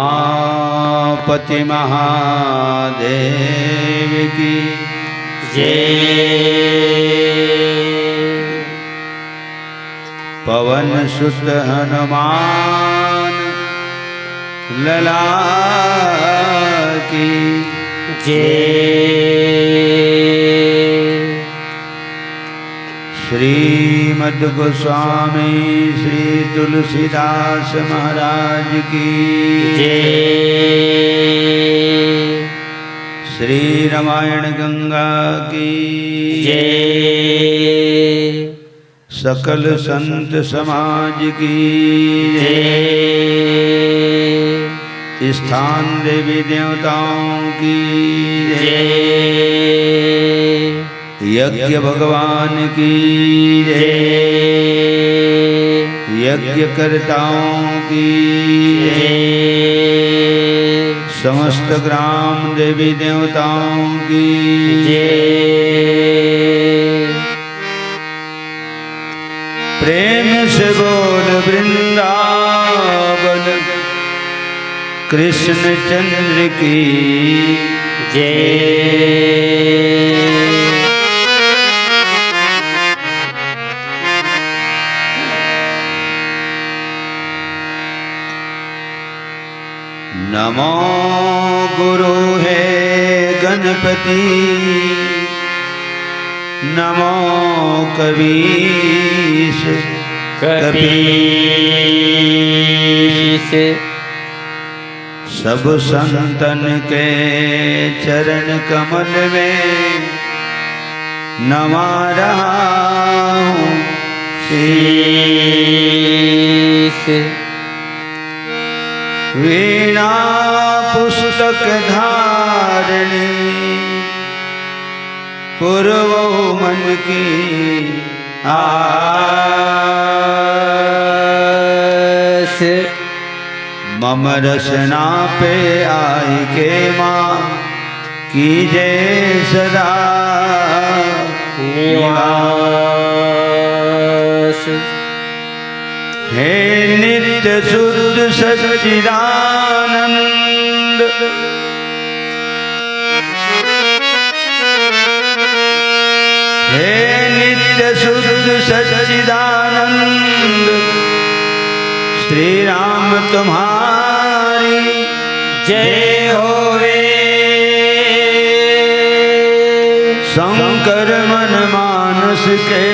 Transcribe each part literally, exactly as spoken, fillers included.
उमापति महादेव की जय। पवन सुत हनुमान लला की जय। श्रीमद गोस्वामी श्री तुलसीदास महाराज की जय। श्री रामायण गंगा की जय। सकल संत समाज की जय। स्थान देवी देवताओं की जय। यज्ञ भगवान की जय। यज्ञकर्ताओं की जय। समस्त ग्राम देवी देवताओं की जय। प्रेम से बोल वृंदावन कृष्ण चंद्र की जय। नमो गुरु हे गणपति, नमो कवीश कपीश। सब संतन के चरण कमल में नवा रहा हूँ शीश। वीणा पुस्तक धारणी पुरवो मन की आस। मम रसना पे आइके माँ कीजे सदा निवास। हे नित्य शुद्ध सच्चिदानंद, हे नित्य शुद्ध सच्चिदानंद, श्री राम तुम्हारी जय होवे। शंकर मन मानस के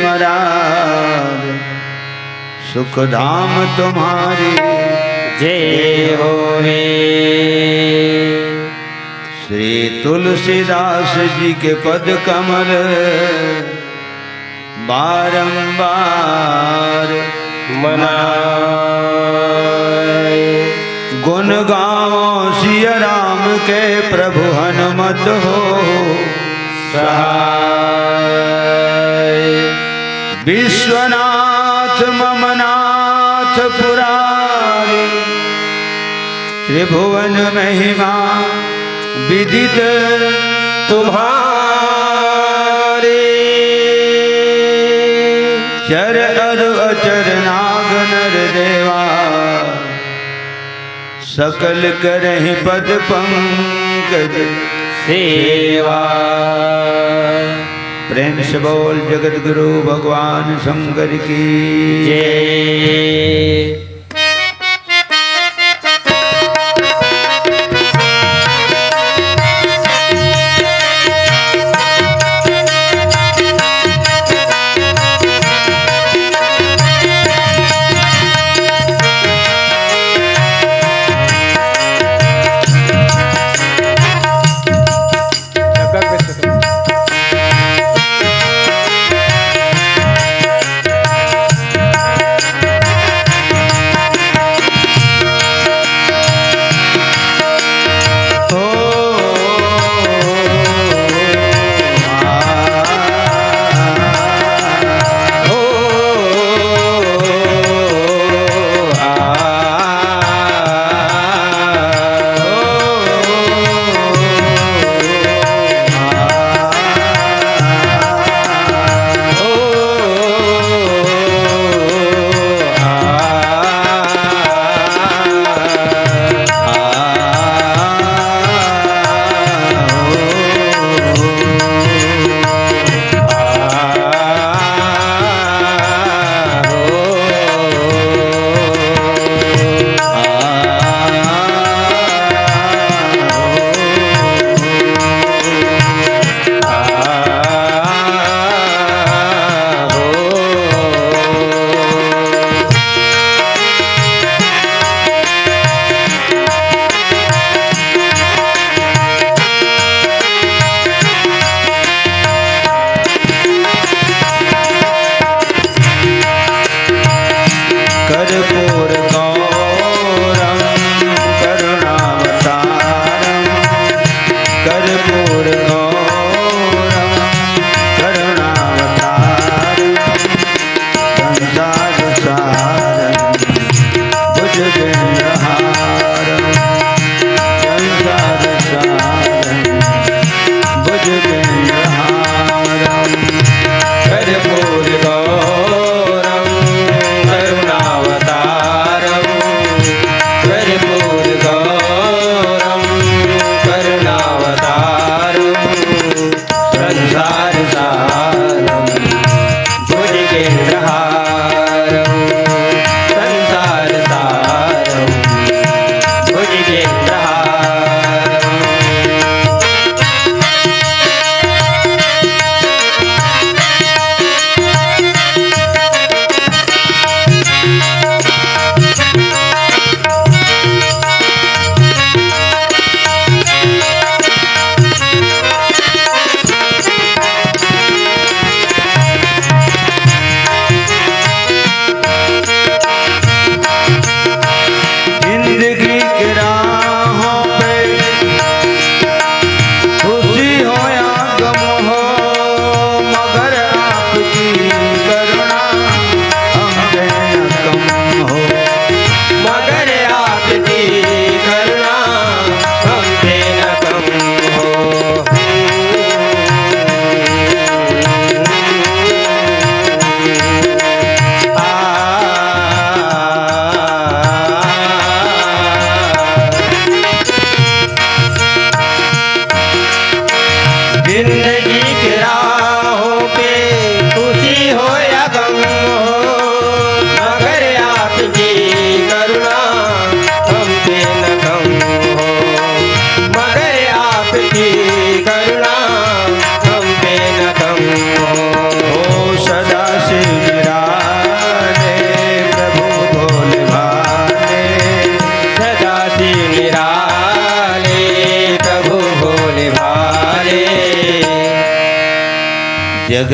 मरार, सुख धाम तुम्हारी जय होवे। श्री तुलसीदास जी के पद कमल बारंबार मनाए। गुण गावो सिया राम के प्रभु हनुमत हो सहाय। विश्वनाथ मम नाथ पुरारी, त्रिभुवन महिमा विदित तुम्हारी। चर अरु अचर नाग नर देवा, सकल करहि पद पंकज सेवा। प्रेम से बोल जगत गुरु भगवान शंकर की जय।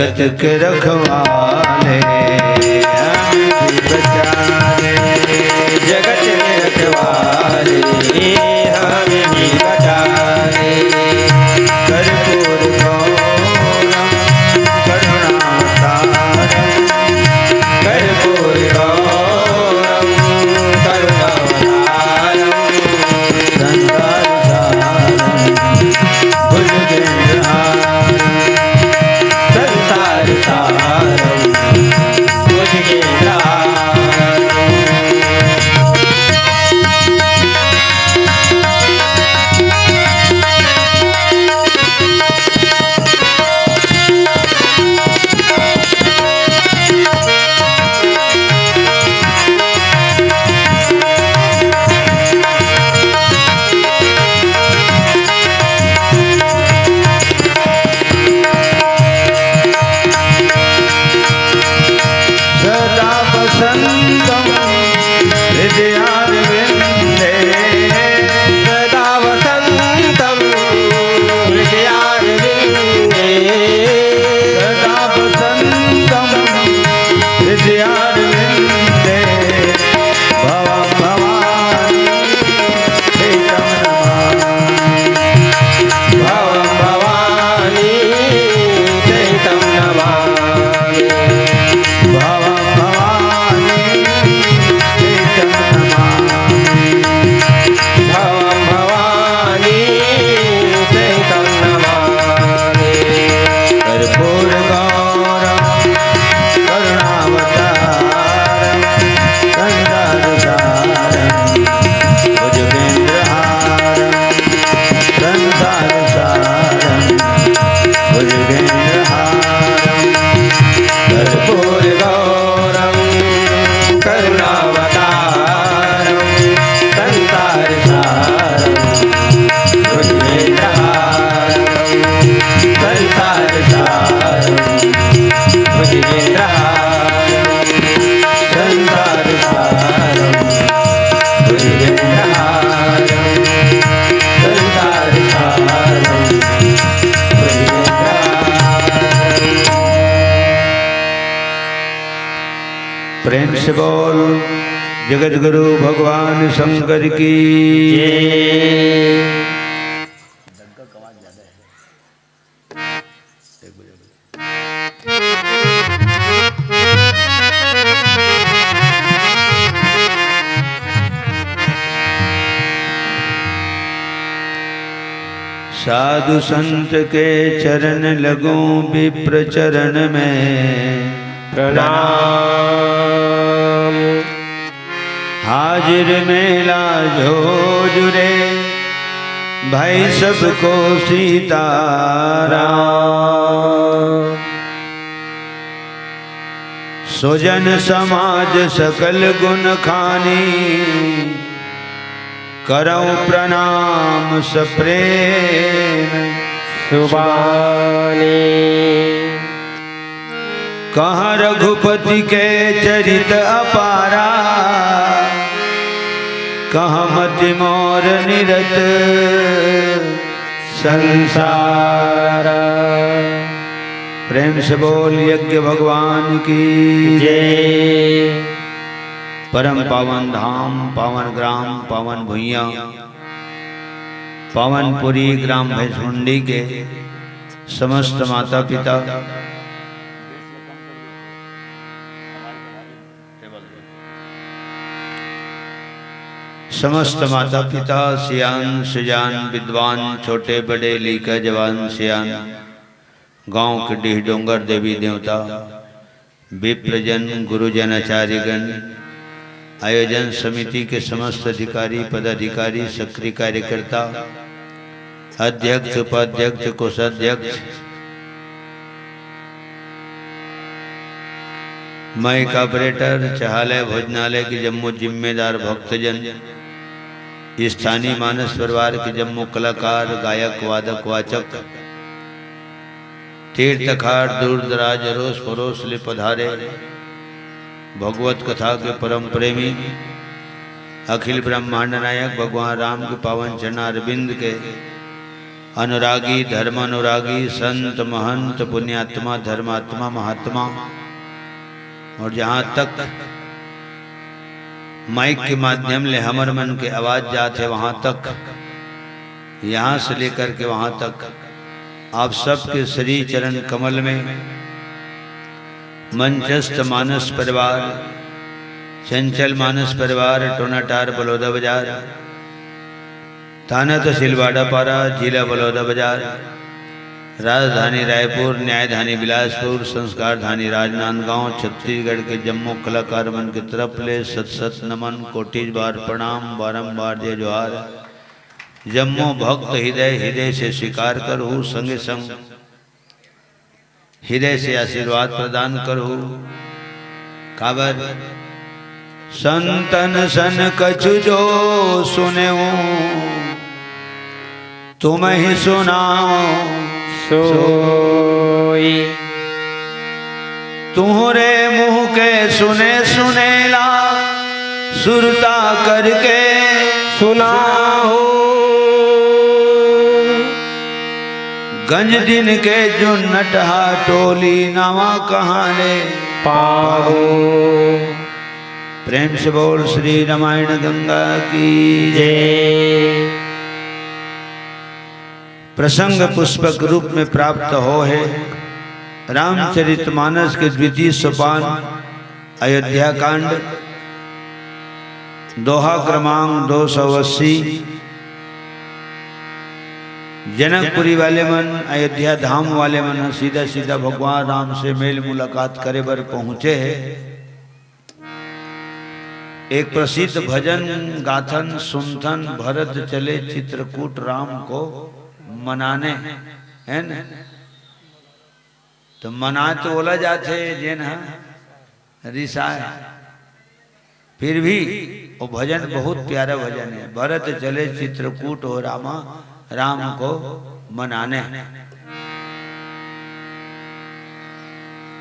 जगत के रखवाले हमें भी बचा ले, जगत के रखवाले हमें भी बचा ले। कर्पूर गौरम करुणावतारम, कर्पूर गौरम करुणावतारम, संसार सारम भुजगेंद्रहारम, संसार सारम भुजगेंद्रहारम। सदा वसन्तं हृदयारविन्दे। सदा वसन्तं हृदयारविन्दे। सदा वसन्तं हृदयारविन्दे। भवं भवानी सहितं नमामि। भवं भवानी सहितं नमामि। भवं भवानी सहितं नमामि। भवं भवानी सहितं नमामि। कर्पूर गौरम करुणावतारम संसार सारम भुजगेंद्रहारम। संसार सारम भुजगेंद्रहारम। कर्पूर गौरम करुणावतारम संसार सारम भुजगेंद्रहारम। संसार सारम भुजगेंद्रहारम। संसार सारम भुजगेंद्रहारम। संसार सारम भुजगेंद्रहारम। प्रेम से बोल जगत गुरु भगवान शंकर की। साधु संत के चरण लगूं विप्र चरण में प्रणाम। हाजिर मेला जो जुरे भाई सबको सीताराम। स्वजन समाज सकल गुण खानी, करौ प्रणाम सप्रेम सुबानी। कहाँ रघुपति के चरित अपारा, कहाँ मति मोर निरत संसारा। प्रेम से बोल यज्ञ भगवान की जय। परम पावन धाम, पावन ग्राम, पावन भुइयां, पावन पुरी ग्राम भैंसमुंडी के समस्त माता पिता, समस्त माता पिता, सियान सुजान, विद्वान, छोटे बड़े, लइका जवान सियान, गांव के डीह डोंगर, देवी देवता, विप्रजन, गुरुजन, आचार्यगण, आयोजन समिति के समस्त अधिकारी, पदाधिकारी, सक्रिय कार्यकर्ता, अध्यक्ष, उपाध्यक्ष, कोषाध्यक्ष, माइक ऑपरेटर, चहालय, भोजनालय के जम्मो जिम्मेदार भक्तजन, स्थानीय मानस परिवार के जम्मो कलाकार, गायक, वादक, वाचक, तीर्थ अखाड़, दूर दराज, अरोस परोस ले पधारे भगवत कथा के परम प्रेमी, अखिल ब्रह्मांड नायक भगवान राम के पावन चरणारविंद के अनुरागी, धर्म अनुरागी, संत, महंत, पुण्यात्मा, धर्मात्मा, महात्मा, और जहाँ तक माइक के माध्यम ले हमर मन के आवाज जात हे, वहाँ तक, यहाँ से लेकर के वहाँ तक, आप सबके श्री चरण कमल में मंचस्थ मानस परिवार, चंचल मानस परिवार, टोनाटार बलौदा बाजार, थाना तहसील बाडापारा, जिला बलौदा बाजार, राजधानी रायपुर, न्यायधानी बिलासपुर, संस्कारधानी राजनांदगांव, छत्तीसगढ़ के जम्मो कलाकार मन के तरफ ले सत सत नमन, कोटिज बार प्रणाम, बारंबार जय जोहार। जम्मो भक्त हृदय, हृदय से स्वीकार करहू, संगे संग हृदय से आशीर्वाद प्रदान करहू। काबर? संतन सन कछु जो सुनेऊ, तुमहि सुनाओ सोई। तुहरे मुँह के सुने सुनेला, सुरता करके सुनाओ। गंज दिन के जो नटहा टोली, नावा कहाँ ले पाओ। प्रेम से बोल श्री रामायण गंगा की जय। प्रसंग पुष्पक रूप में प्राप्त होहे रामचरितमानस के द्वितीय सोपान अयोध्या कांड, दोहा क्रमांक दो सौ अस्सी। जनकपुरी वाले मन, अयोध्या धाम वाले मन ह सीधा सीधा भगवान राम से मेल मुलाकात करे बर पहुँचे हे। एक प्रसिद्ध भजन गाथन सुनथन, भरत चले चित्रकूट राम को मनाने, है न? तो मना तो बोला जाथे जेन ह रिसाए, फिर भी वो भजन बहुत प्यारा भजन है, भरत चले चित्रकूट हो रामा, राम को मनाने।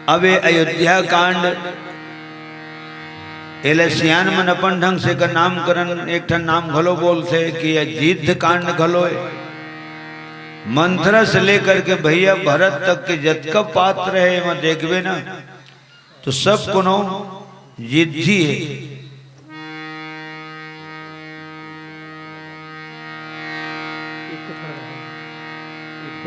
अब ये अयोध्या कांड, एला सियान मन अपन ढंग से एकर नामकरण, एक ठन नाम घलो बोलथे कि ये युद्ध कांड घलो है। मंथरा से लेकर के भैया भरत तक के जतका पात्र है, एमा देखबे ना, तो सब कोनो युद्धी है।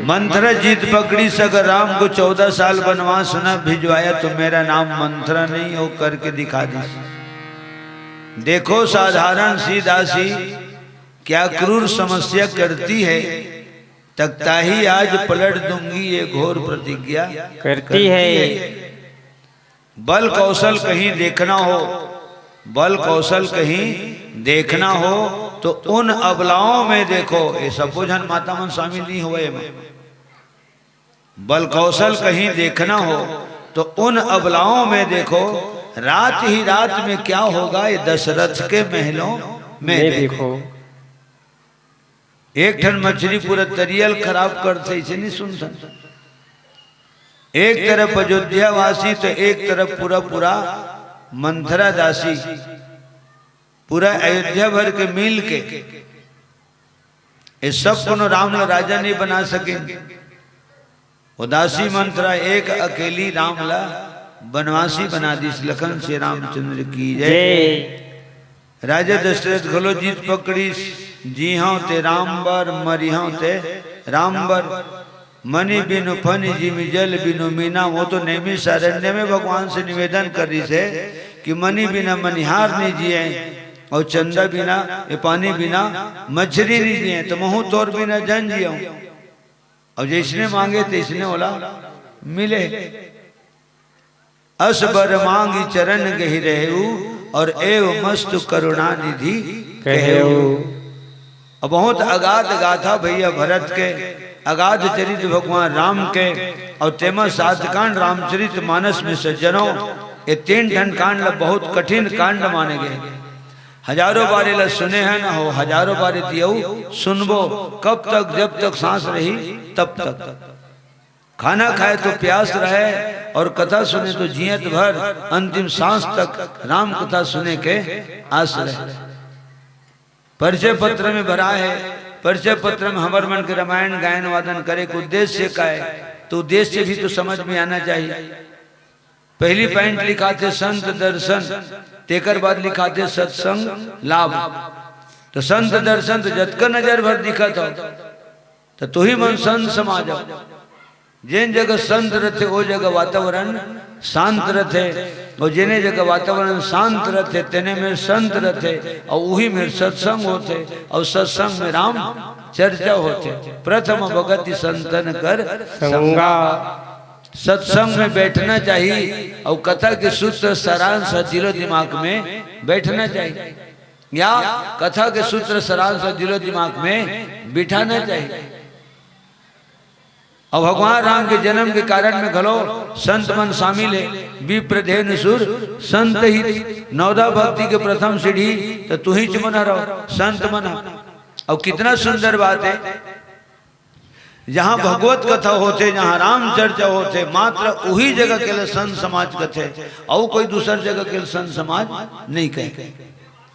मंथरा जिद पकड़ी, सगर राम को चौदह साल वनवास न भिजवाया तो मेरा नाम मंथरा नहीं हो करके दिखा दी। देखो साधारण सी दासी क्या क्रूर समस्या करती है, तख्ताही आज पलट दूंगी ये घोर प्रतिज्ञा करती है। बल कौशल कहीं देखना हो, बल कौशल कहीं देखना हो तो उन अबलाओं में देखो। ये सबो झन माता मन शामिल नहीं हुए एमा। बल कौशल कहीं देखना हो तो उन अबलाओं में देखो, रात ही रात में क्या होगा ये दशरथ के महलों में में देखो। देखो। एक ठन मछली पूरा तरियल खराब करथे, इसे नहीं सुनथन। एक तरफ अयोध्या वासी तो एक तरफ पूरा पूरा मंथरा दासी, पूरा अयोध्या भर के मिल के, ये सब कोनो राम ला राजा नहीं बना सके। वो दासी मंथरा एक अकेली राम ला बनवासी बना दिस। लखन से रामचंद्र की जय। जय। राजा दशरथ घलो जिद पकड़िस, जीहंव ते राम बर, मरिहंव ते राम बर। मनि बिनु फनि जिमि जल बिनु मीना, वो तो नैमिषारण्य में भगवान से निवेदन करिस हे कि मनि बिना मनिहार नहीं जिए, और चंदा बिना, ये पानी बिना मछली नहीं जिए, तो महूँ तोर बिना जन जियंव। और जैसने मांगे तैसने ओला मिले। अस बर मांगि चरण गहि रहेउ, और एव मस्तु करुणा निधि कहेउ। कहेउ। अब बहुत अगाध गाथा भैया भरत के, अगाध चरित भगवान राम के, और तेमा सात कांड रामचरित मानस में सज्जनों, ये तीन ठन कांड ला बहुत कठिन कांड माने गए। हजारों बार एला सुने हन, हो हजारों बार यदि अउ सुनबो, कब तक? जब तक सांस रही तब तक। खाना खाए तो प्यास रहे और कथा सुने तो जियत भर, अंतिम सांस तक राम कथा सुने के आस रहे। परिचय पत्र में भरा है, परिचय पत्र में हमर मन के रामायण गायन वादन करे के उद्देश्य का है, तो उद्देश्य भी तो समझ में आना चाहिए। पहली पॉइंट लिखाथे संत दर्शन, तेकर बाद लिखाथे सत्संग लाभ। तो संत दर्शन तो जतका नजर भर दिखत हो, तो तुही मन संत समाज हो। जेन जगह संत रथे, ओ जगह वातावरण शांत रथे, और जेने जगह वातावरण शांत रथे, तेने में संत रथे, और उही में सत्संग होथे, और सत्संग में राम चर्चा होथे। प्रथम भगति संतन कर संगा। सत्संग में बैठना चाहिए, और कथा के सूत्र सारांश दिलो दिमाग में बैठना चाहिए, या कथा के सूत्र सारांश दिलो दिमाग में बिठाना चाहिए। और भगवान राम के जन्म के कारण में घलो संत मन शामिल है। विप्र धेनु सुर संत हित, नवदा भक्ति के प्रथम सीढ़ी तो तुहीच मन रहो, संत मन। और कितना सुंदर बात है, जहाँ भगवत कथा होथे, जहाँ राम चर्चा होथे, मात्र उही जगह के लिए संत समाज कथे, और कोई दूसर जगह के लिए संत समाज नहीं कहे।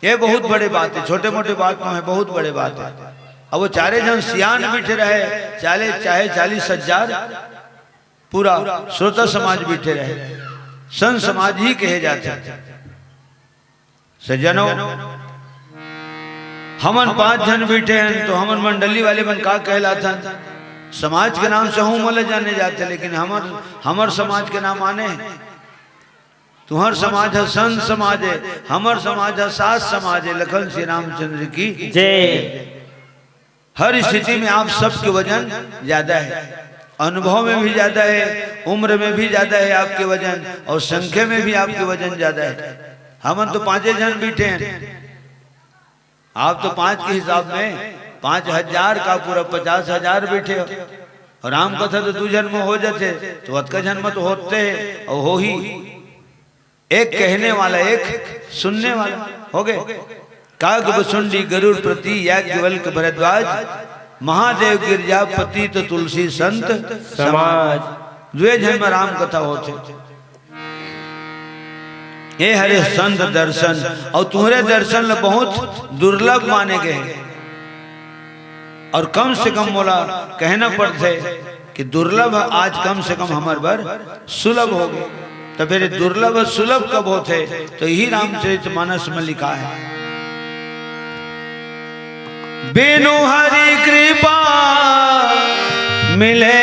ये बहुत बड़े बात है, छोटे मोटे बात में है, बहुत बड़े बात है। अब वो चारे झन सियान बैठे रहे, चाले चाहे चालीस हजार, पूरा श्रोता समाज बैठे रहे, संत समाज ही कहे जाथे। सज्जनों, हमन पांच झन बैठे हैं, तो हमन मंडली वाले मन का कहलाथन? समाज के नाम से हूँ मोला जाने जाथे, लेकिन हमर, हमर समाज के नाम आने हैं। तुहर समाज ह संत समाज है, हमर समाज ह सात समाज है। लखन श्री रामचंद्र की जय। हर स्थिति में आप सबके वजन ज्यादा है, अनुभव में भी ज्यादा है, उम्र में भी ज्यादा है आपके वजन, और संख्या में भी आपके वजन ज्यादा है। हमन तो पांचे झन बैठे हैं, आप तो पांच के हिसाब में पांच हजार का पूरा पचास हजार बैठे हो, और राम कथा तो दू झन में हो जाथे, तो अतका झन में तो होते है और हो ही। एक कहने वाला, एक सुनने वाला हो गए। काग बसुंडी गरुड़ पति याज्ञवल्क भरद्वाज, महादेव गिरजापति तो तुलसी संत समाज। दुए झन में राम कथा होथे। ये हरे संत दर्शन, और तुम्हरे दर्शन ल बहुत दुर्लभ माने गए हैं। और कम से कम मोला कहना पड़थे कि दुर्लभ आज कम से कम हमर बर सुलभ हो गए। तो फिर दुर्लभ सुलभ कब होथे? तो यही रामचरित मानस में लिखा है, बिनु हरि कृपा मिले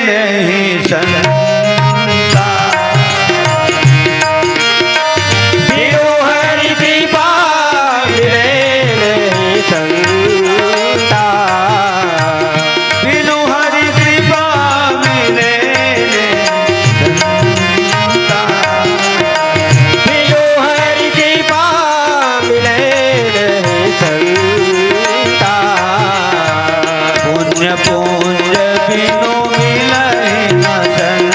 नहीं संता। बिनु हरि कृपा मिले नहीं संता। बिनु हरि कृपा मिले नहीं संता। बिनु हरि कृपा मिले नहीं संता। पुण्य पुंज बिनु मिले न संता।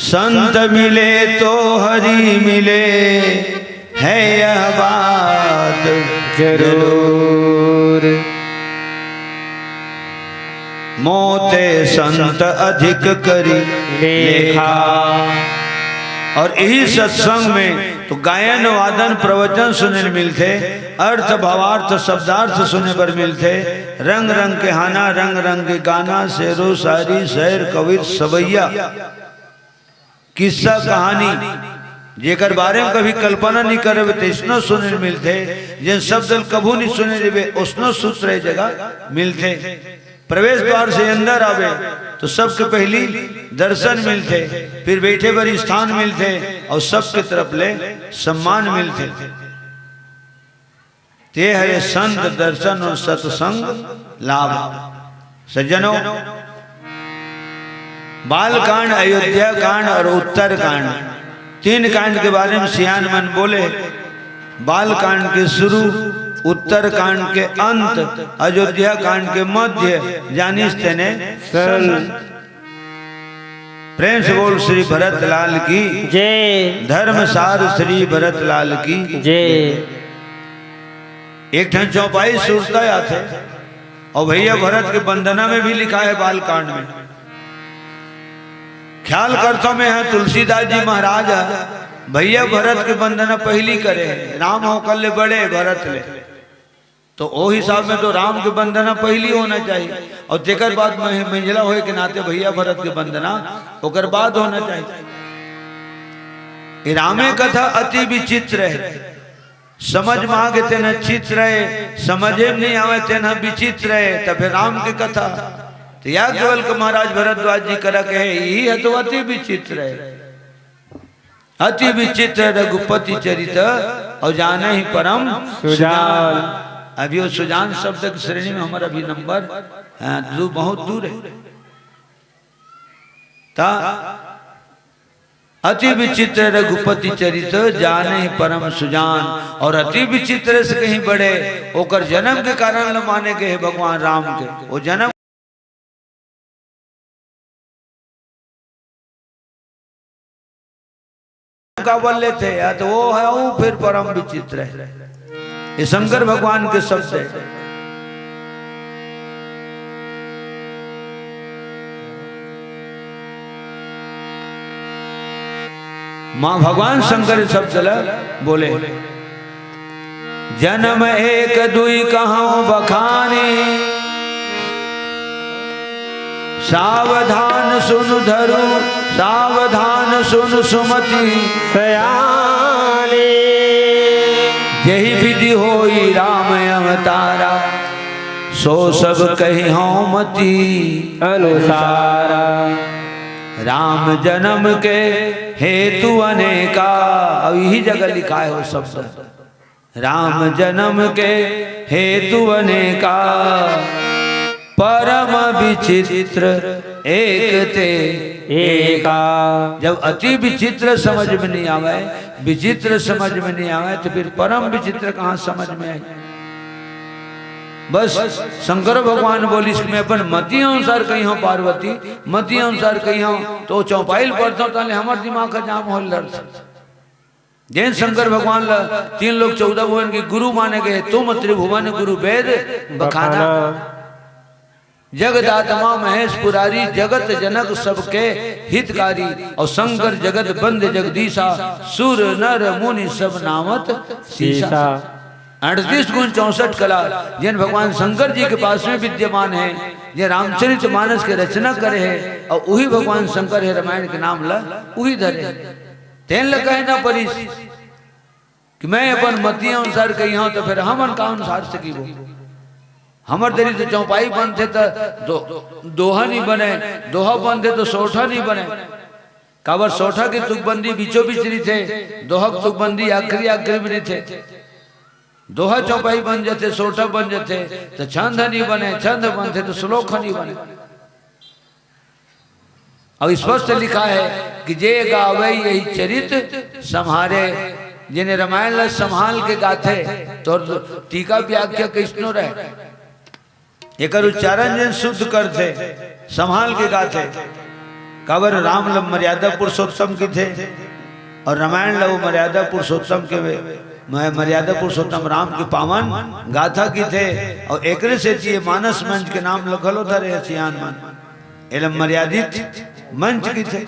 संत मिले तो हरि मिले, है यह बात जरूर। मोते संत अधिक करी लेखा। और यही सत्संग में तो गायन, वादन, प्रवचन सुने मिलथे, अर्थ, भावार्थ, शब्दार्थ सुने बर मिलथे, रंग रंग के हाना, रंग रंग के गाना, शेरो शायरी, शायर, कवित, सवैया, किस्सा कहानी, जेकर बारे में कभी कल्पना नहीं करबे, तइसनो सुने मिलथे। जेन शब्द ल कभू नहीं सुने रहिबे, ओसनो सूत्र ए जगह मिलथे। प्रवेश द्वार से अंदर आबे, तो सबके पहली दर्शन मिलथे, फिर बैठे बर स्थान मिलथे और सबके तरफ ले सम्मान मिलथे। ते हरे संत दर्शन और सत्संग लाभ। सज्जनों, बालकांड, अयोध्या कांड और उत्तर कांड, तीन कांड के बारे में सियान मन बोले। बालकांड के शुरू, उत्तर कांड के अंत, अयोध्या कांड के मध्य, जानिस तेने संत। प्रेम से बोल श्री भरत लाल की जय। धर्म सार श्री भरत लाल की जय। एक ठन चौपाई सुरता आथे, और भैया भरत के वंदना में भी लिखा है, बालकांड में। ख्याल करथों मैं, हाँ, तुलसीदास जी महाराज ह भैया भरत के वंदना पहली करे हे, राम ह ओकर ले बड़े, भरत ले। तो ओ हिसाब में तो राम के वंदना पहली होना चाहिए, और तेकर बाद मह-, मंझला होए के नाते भैया भरत के वंदना ओकर बाद होना चाहिए। ये रामे कथा अति विचित्र है, समझ में आगे तेन चित्र है, समझे में नहीं आवे तेन विचित्र है, तब फिर राम की कथा। तो याज्ञवल्क्य महाराज भरद्वाज जी करा कहे, यही है तो अति विचित्र है। अति विचित्र रघुपति चरित, और जाने ही परम सुजान। अभी वो सुजान शब्द की श्रेणी में हमारा अभी नंबर, हाँ, दू-, बहुत दूर है। ता अति विचित्र रघुपति चरित, जाने ही परम सुजान। और अति विचित्र से कहीं बड़े, ओकर जन्म के कारण ल माने गए हे भगवान राम के। वो जन्म का बोल लेते हैं, या तो वो है, वो फिर परम विचित्र है। ये शंकर भगवान के शब्द है। माँ भगवान शंकर शब्द ल बोले, जन्म एक दुई कहूँ बखानी, सावधान सुन धरु, सावधान सुन सुमति सयानी। जही विधि होई राम अवतारा, सो सब कहिहौं मति अनुसारा। राम जन्म के हेतु अनेका, अब यही जगह लिखा है वो शब्द। राम जन्म के हेतु अनेका, परम विचित्र एक ते एका। जब अति विचित्र समझ में नहीं आवे, विचित्र समझ में नहीं आवे, तो फिर परम विचित्र कहाँ समझ में आए? बस शंकर भगवान बोलिस कि मैं अपन मति अनुसार कहिहौं पार्वती, मति अनुसार कहिहौं, तो चौपाई ल पढ़थौं, ताले हमर दिमाग का जाम होल लड़थे। जेन शंकर भगवान ल तीन लोक चौदह भुवन के गुरु माने गए, तुम त्रिभुवन गुरु वेद बखाना। बखाना। जगदात्मा महेश पुरारी, जगत जनक सबके हितकारी। और शंकर जगत बंद जगदीशा, सुर नर मुनि सब नावत सीसा। सीसा। अड़तीस गुण चौसठ कला, जेन भगवान शंकर जी के पास में विद्यमान है, जे रामचरित मानस के रचना करे है, और वही भगवान शंकर है, रामायण के नाम ला वही धरे है। तेन ल कहे ना परिस कि मैं अपन मति अनुसार कहिहौं, तो फिर हमन का अनुसार से कहिबो? हमर दरी तो चौपाई बनथे त दो-, दोहा नहीं बने, दोहा बनथे तो सोरठा नहीं बने। काबर सोरठा के तुकबंदी बीचों बीच रहिथे, दोहा के तुकबंदी आखिरी आखिरी में रहिथे। दोहा चौपाई बन जथे, सोरठा बन जथे, तो छंद नहीं बने, छंद बनथे तो श्लोक नहीं बने। अउ स्पष्ट लिखा है कि जे गावे यही चरित सम्हारे, जेने रामायण ला संभाल के गाथे, तो टीका व्याख्या कइसनो रहे, एकर उच्चारण जेन शुद्ध करथे, संभाल के गाथे, काबर राम ल मर्यादा पुरुषोत्तम किथे और रामायण ल वो मर्यादा पुरुषोत्तम के म-, मर्यादा पुरुषोत्तम राम के पावन गाथा किथे। और एकरे सेती ये मानस मंच के नाम ल घलो धरे हे सियान मन, एला मर्यादित मंच किथे।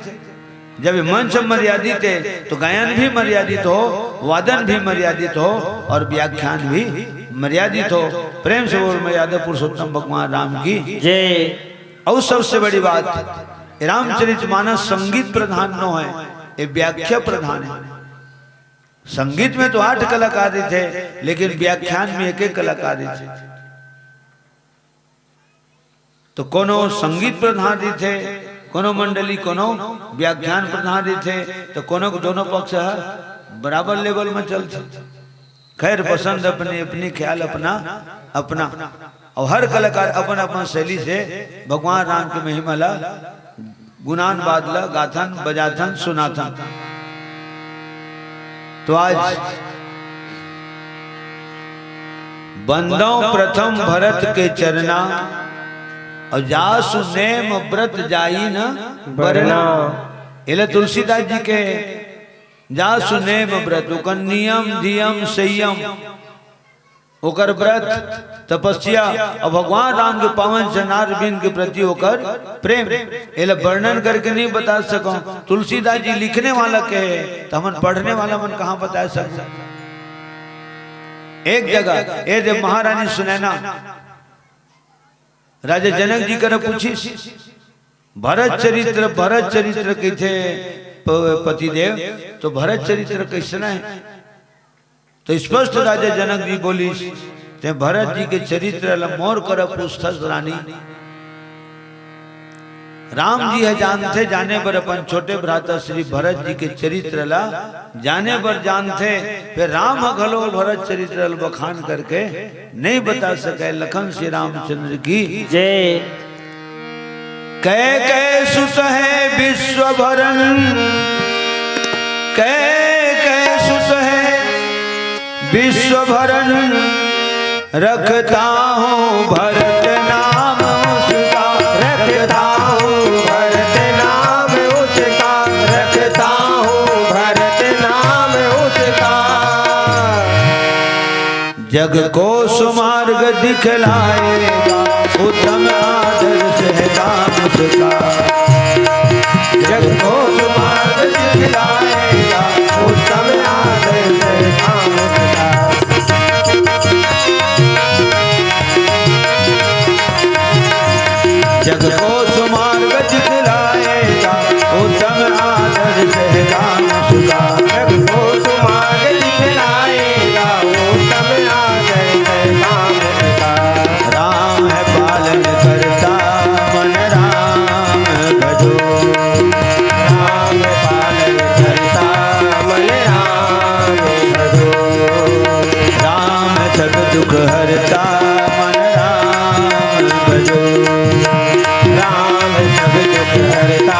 जब ये मंच मर्यादित हे तो गायन भी मर्यादित हो, वादन भी मर्यादित हो और व्याख्यान भी मर्यादित हो। प्रेम से बोल मर्यादा पुरुषोत्तम भगवान राम की जय। और सबसे बड़ी बात, रामचरित मानस संगीत प्रधान नो हे, ये व्याख्या प्रधान हे। संगीत में तो आठ कलाकार रहिथे, लेकिन व्याख्यान में एक एक कलाकार रहिथे। तो कोनो संगीत प्रधान रहिथे, कोनो मंडली, कोनो व्याख्यान प्रधान रहिथे, तो कोनो के दोनों पक्ष ह बराबर लेवल में चलथे। खैर, पसंद अपनी अपनी, ख्याल अपना अपना, और हर कलाकार अपन अपन शैली से भगवान राम के महिमा ला गुणानुवाद ला गाथन, बजाथन, सुनाथन। तो आज बंदव प्रथम भरत के चरना, और जासु नेम ब्रत जाई न बरना। एला तुलसीदास जी के, जासु नेम ब्रत, ओकर नियम धियम संयम, ओकर व्रत, तपस्या और भगवान राम के पावन चरणारविंद के प्रति ओकर प्रेम, एला वर्णन करके नहीं बता सकूं। तुलसीदास जी लिखने वाला कहे, तो हमन पढ़ने वाला मन कहाँ बता सकूं? एक जगह ए दे महारानी सुनैना राजा जनक जी करा पूछिस, भरत चरित्र, भरत चरित्र कहिथे प-, पतिदेव, तो भरत चरित्र कैसना है? तो स्पष्ट राजा जनक जी बोलिस, ते भरत जी के चरित्र ल मोर करा पूछथस रानी। राम जी ह जानथे, जाने बर अपन छोटे भ्राता श्री भरत जी के चरित्र ला जाने बर जानथे। फिर राम ह घलो भरत चरित्र ल बखान करके नहीं बता सके। लखन श्री रामचंद्र की जय। कै कै सुत है विश्वभरन, कै कै सुत है विश्वभरन, रखता हूँ भरत नाम उसका, रखता हूँ भरत नाम उसका, रखता हूँ भरत नाम उसका। जग को सुमार्ग दिखलाएगा, उत्तम आदर्श है काम उसका। जग को सुमार्ग दिखलाएगा, उत्तम आदर्श है काम उसका। जग को सुमार्ग दिखलाएगा, उत्तम आदर्श है काम उसका। जग को सुमार्ग दिखलाएगा, उत्तम आदर्श है काम उसका। राम है पालन करता, मन राम भजो। राम पालन करता, मन राम भजो। राम सब दुख हरता, मन राम भजो। राम सब दुख हरता,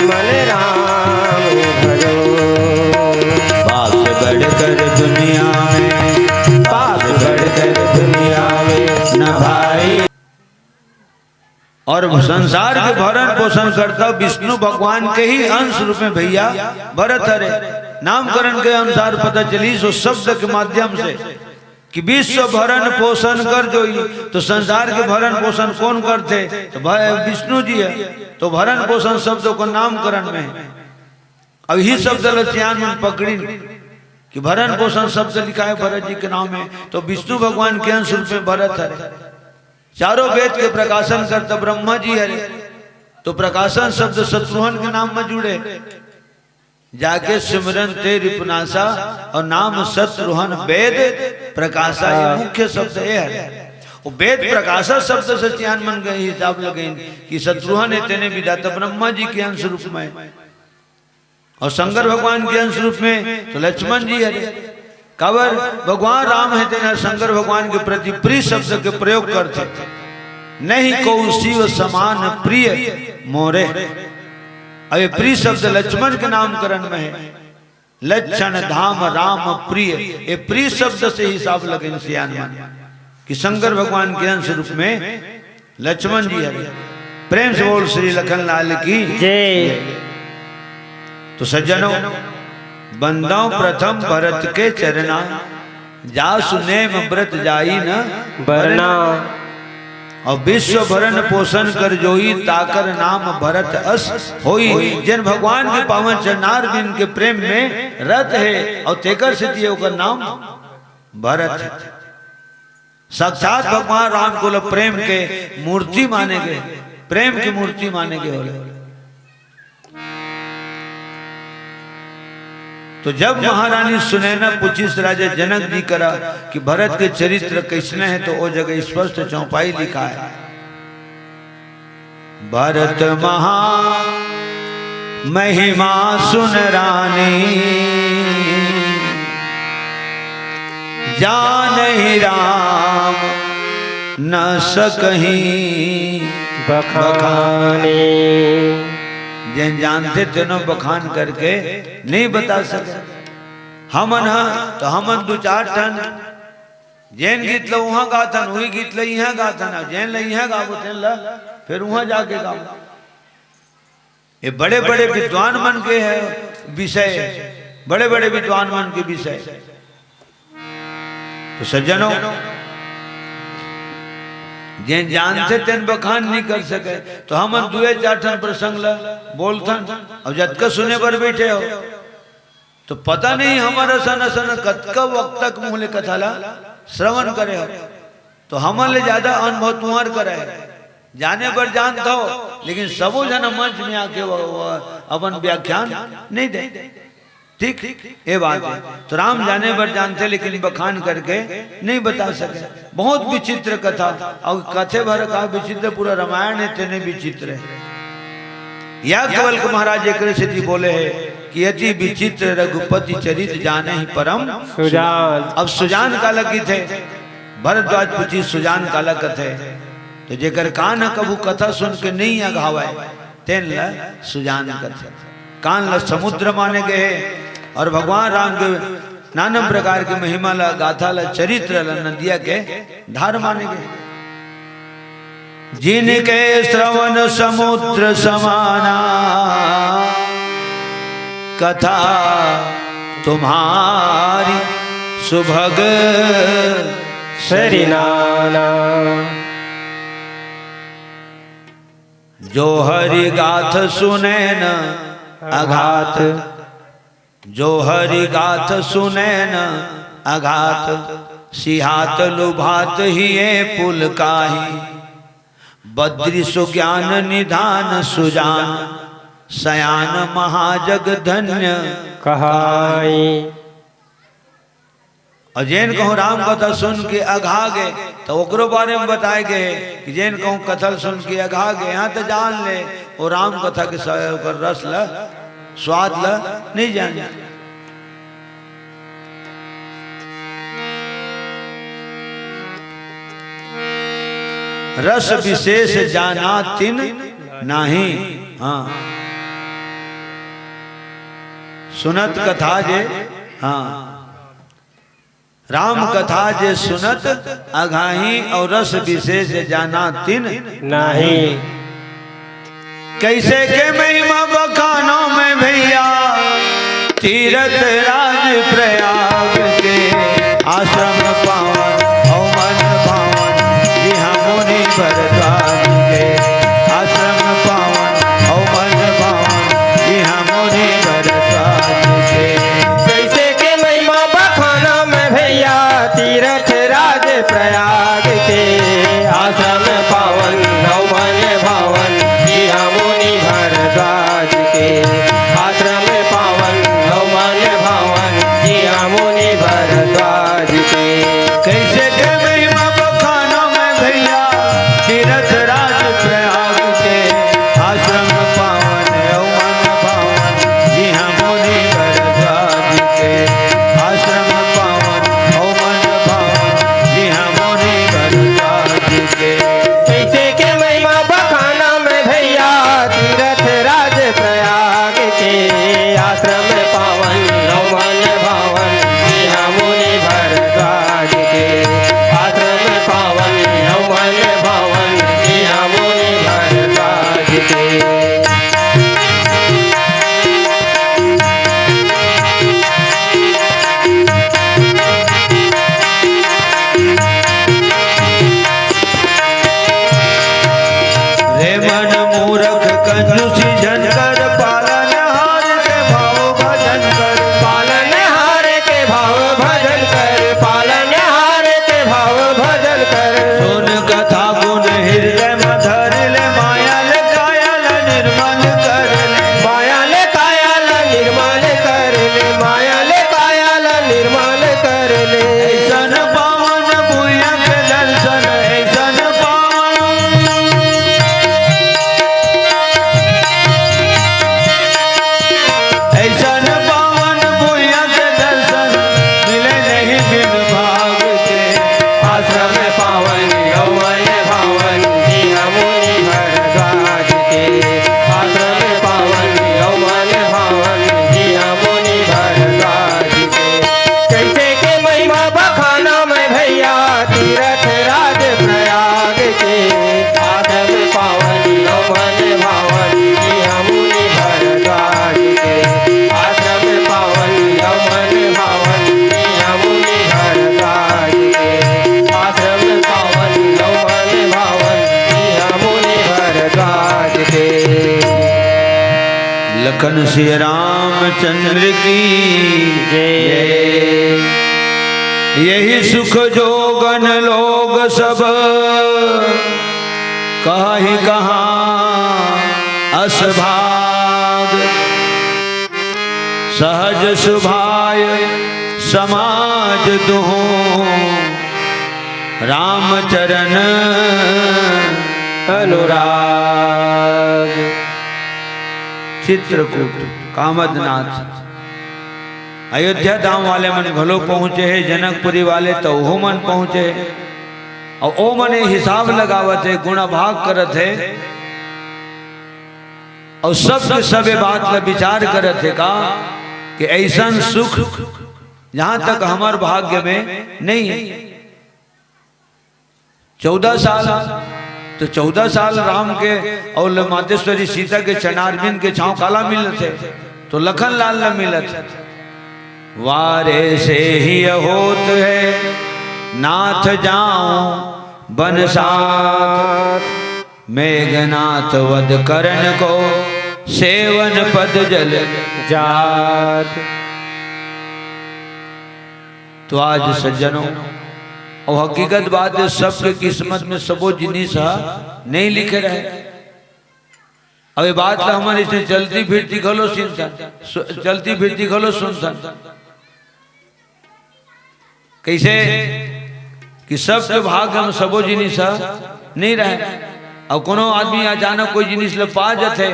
मन राम भजो। पाप से बढ़कर दुनिया में, पाप से बढ़कर दुनिया में न भाई। और संसार के भरण पोषण करता विष्णु भगवान के ही अंश रूप में भैया भरत हरे। नामकरण के अनुसार पता चली, सो शब्द के माध्यम से कि विश्व भरण पोषण कर जोई, तो संसार के भरण पोषण कौन करथे? तो भ-, विष्णु जी है। तो भरण पोषण शब्द को नामकरण में है। अब यही शब्द ल सियान मन पकड़िन कि भरण पोषण शब्द लिखा है भरत जी के नाम में, तो विष्णु भगवान के अंश रूप में भरत हरे। चारों वेद के प्रकाशन करता ब्रह्मा जी हरे, तो प्रकाशन शब्द शत्रुघ्न के नाम में जुड़े। जाके सिमरन ते रिपुनासा, और नाम शत्रुघ्न वेद प्रकाशा, ये मुख्य शब्द ये हरे। वो वेद प्रकाशा शब्द से सियान मन के हिसाब लगे कि शत्रुघ्न हे तेने विधाता ब्रह्मा जी के अंश रूप में, और शंकर भगवान के अंश रूप में तो लक्ष्मण जी हरे। काबर भगवान राम हे तेना शंकर भगवान के प्रति प्रिय शब्द के प्रयोग करथे, नहीं को शिव समान प्रिय मोरे। अब ये प्रिय शब्द लक्ष्मण के नामकरण में है, लक्षण धाम राम प्रिय, ये प्रिय शब्द से हिसाब लगे सियान मन कि शंकर भगवान के अंश रूप में लक्ष्मण जी हरे। प्रेम से बोल श्री लखन लाल की जय। तो सज्जनों, बंदौं प्रथम भरत के चरना, जासु नेम ब्रत जाई न बरना। बरना। और विश्व भरण पोषण कर जोई, ताकर नाम भरत अस होई। जिन भगवान के पावन चरणारविंद के प्रेम में रत हे और तेकर सेती ओकर नाम भरत हे। साक्षात भगवान राम को ल प्रेम के मूर्ति माने गे, प्रेम की मूर्ति माने गे होले। तो जब महारानी सुनैना पूछिस राजा जनक जी करा कि भरत के चरित्र कैसने हे, तो ओ जगह स्पष्ट चौपाई लिखाय, भरत महा महिमा सुन रानी, जानहि राम न सकहीं बखानी। बखानी। जेन जानथे तेनो बखान करके नहीं बता सके। हमन ह तो हमन दू चार ठन जेन गीत ल उहाँ गाथन, उही गीत ल इहाँ गाथन, अउ जेन ल इहाँ गाबो, तेन ल फेर उहाँ जाके गाबो। ये बड़े-बड़े विद्वान मन के हे विषय, बड़े-बड़े विद्वान मन के विषय। तो सज्जनों, जेन जानथे तेन बखान नहीं कर सके, तो हमन दुए चार ठन प्रसंग ल बोलथन, अउ जतका सुने बर बैठे हो, तो पता नहीं हमर असन असन कतका वक्त तक मुँह ले कथा ला श्रवण करे हो, तो हमन ले ज्यादा अनुभव तुम्हार करा हे। जाने बर जानत हो, लेकिन सबो झन मंच में आके वो, वो अपन व्याख्यान नहीं दे। ठीक, ये बात हे। तो राम जाने बर जानथे, लेकिन बखान करके नहीं बता सके। बहुत विचित्र कथा, अउ कथे भर का विचित्र, पूरा रामायण हे, तेने विचित्र हे। याज्ञवल्क्य महाराज एकरे सेती बोले हे कि अति विचित्र रघुपति चरित, जानहि परम सुजान। अब सुजान काला कथे, भरद्वाज पूछिस सुजान काला कथे, तो जेकर कान ह कभू कथा सुन के नहीं अघावय, तेन ल सुजान कथे। कान ल समुद्र माने गे हे, अउ भगवान राम के नाना प्रकार के महिमा ल, गाथा ल, चरित्र ल नदिया के धार माने गे हे। जिनके श्रवण समुद्र समाना, कथा तुम्हारी सुभग सरिनाना। जो हरि गाथ सुनैन अघात, जो हरि गाथ सुनैन अघात, सिहात लुभात हिये पुलकाहि। बद्री सु ज्ञान निधान सुजान, सयान महाजग धन्य कहाई। अउ जेन कहूँ राम कथा सुन के अघा गे, त ओकरो बारे में बताय गे हे कि जेन कहूँ कथा ल सुन के अघा गे, हाँ, त जान ले, वो राम कथा के स-, ओकर रस ल, स्वाद ल नहीं जाने। रस विशेष जाना तिन नाही। हाँ, सुनत कथा जे, हाँ, राम कथा जे सुनत अघाही, अउ रस विशेष जाना तिन नाही। नाही। कैसे के महिमा बखानों में भैया, तीरथ राज प्रयाग के, आश्रम पावन अउ मन भावन, इहाँ मुनि भरद्वाज के। आश्रम पावन अउ मन भावन, इहाँ मुनि भरद्वाज के। कैसे के महिमा बखानों में भैया, तीरथ राज प्रयाग के। आश्रम पावन अउ मन भावन, इहाँ मुनि भरद्वाज के। आश्रम पावन अउ मन भावन, इहाँ मुनि भरद्वाज के। कन सिय रामचंद्र की जय। यही सुख जोगन लोग सब, कहहि कहाँ अस भाग। सहज सुभाय समाज दुहूँ, रामचरण अनुराग। चित्रकूट, कामदनाथ, अयोध्या धाम वाले मन घलो पहुँचे हे, जनकपुरी वाले त ओहू मन पहुँचे हे। अउ ओ मन ए हिसाब लगावत हे, गुणा भाग करत हे, अउ सब के सब ए बात ला विचार करत हे का कि अइसन सुख जहाँ तक हमर भाग्य में नइ हे। चौदह साल, त चौदह साल राम के अउ ल-, मातेश्वरी सीता के चरणारविंद के छाँव काला मिलत हे, त लखन लाल ल मिलत हे। वारे सेहि होत है नाथ जाऊं बन साथ, मेघनाथ वध करन को सेवन पद जल जात। त आज सज्जनों, अउ हकीकत बात हे, सबके किस्मत में सबो जिनिस ह नइ लिखे रहे। अब ए बात ला हमन अइसे चलती फिरती घलो सुनथन, सु-, चलती फिरती घलो सुनथन। कइसे कि सबके भाग में सबो जिनिस ह नइ रहे। अउ कोनो आदमी अचानक कोई जिनिस ल पा जथे,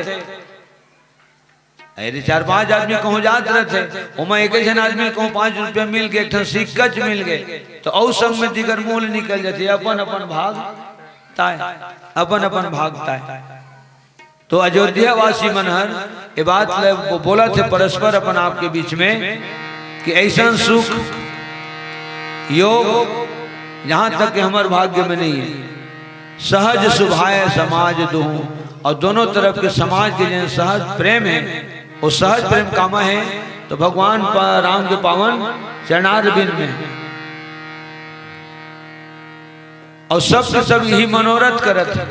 अरे, चार पांच आदमी कहूँ जात रथे, ओमा एक झन आदमी ल कहूँ पांच रुपया मिल गे, एक ठन सिक्कच मिल गे, त अउ संग में दिगर मुँह ले निकल जथे, अपन अपन भाग ताय, अपन अपन भाग ताय। त अयोध्या वासी मन हर ए बात ल बो-, बोलत हे परस्पर अपन आप के बीच में कि अइसन सुख योग यहाँ तक के हमर भाग्य में नइ हे। सहज सुभाय समाज दुहूँ, अउ दोनों तरफ के समाज के जेन सहज प्रेम हे, ओ सहज प्रेम कामा हे, त भगवान प-, राम के पावन चरणारविंद में हे। अउ सब के सब इही मनोरथ करत हे।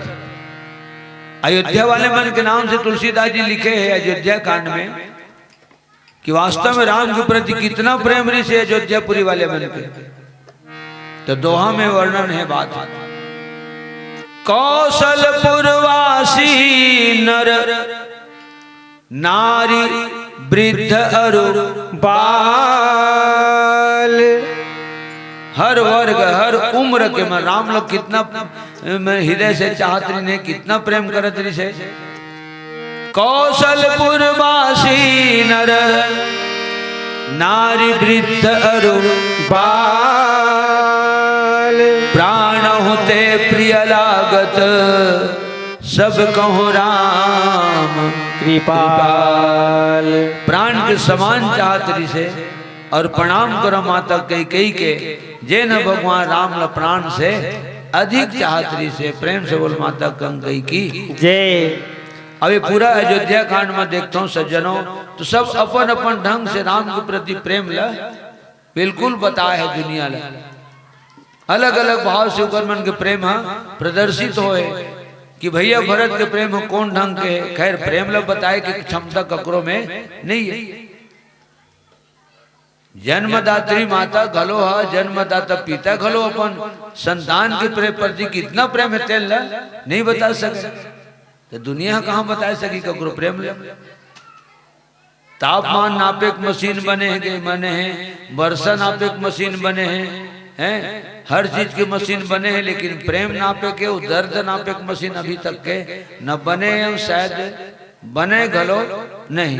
अयोध्या वाले मन के नाम से तुलसीदास जी लिखे हे अयोध्या कांड में कि वास्तव में राम के प्रति कितना प्रेम रहिस हे अयोध्यापुरी वाले मन के। त दोहा में वर्णन हे बात, कौशलपुर वासी नर नारी वृद्ध अरु बाल। हर वर्ग, हर उम्र के मन राम ल कितना, मन हृदय से चाहत रहिन हे, कितना प्रेम करत रहिस हे। कौशलपुर वासी नर नारी वृद्ध अरु बाल। प्राण होते प्रिय लागत सब कहूँ राम कृपाल। प्राण के समान चाहत रहिस हे। अउ प्रणाम करो माता कैकेयी के, जेन ह भगवान राम ल प्राण से अधिक चाहत रहिस हे। प्रेम से बोल माता कैकेयी की जय। अब ए पूरा अयोध्या कांड में देखथों सज्जनों, त सब अपन अपन ढंग से राम के प्रति प्रेम ल बिल्कुल बताय हे दुनिया ल। अलग-अलग भाव से ओकर मन के प्रेम ह प्रदर्शित होय कि भैया भरत के प्रेम ह कोन ढंग के हे। खैर, प्रेम ल बताय के क्षमता ककरो में नइ हे। जन्मदात्री माता घलो ह, जन्मदाता पिता घलो अपन संतान के प्रे-, प्रति कितना प्रेम हे तेन ल नइ बता सके। त दुनिया ह कहाँ बताय सकही ककरो प्रेम ल? तापमान नापे के मशीन बने हे, के बने हे, वर्षा नापे के मशीन बने हे, हैं? हर चीज के मशीन बने हे, लेकिन प्रेम नापे के, वो दर्द नापे के मशीन अभी तक के न बने हे, शायद बने घलो नहीं।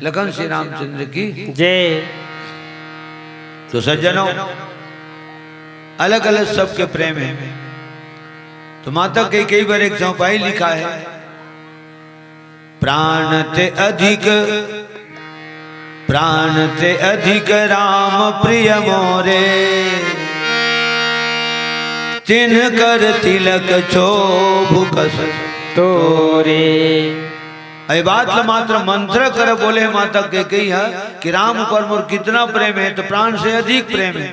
लखन श्री रामचंद्र की जय। तो सज्जनों, अलग-अलग सबके प्रेम हे। तो माता कैकेयी बर एक चौपाई लिखाय हे, प्राण ते अधिक, प्राण ते अधिक राम प्रिय मोरे, तिनकर तिलक क्षोभ कस तोरे। ए बात ल मात्र मंत्र कर बोले हे माता कैकेयी ह कि राम ऊपर मोर कितना प्रेम हे, त प्राण से अधिक प्रेम हे।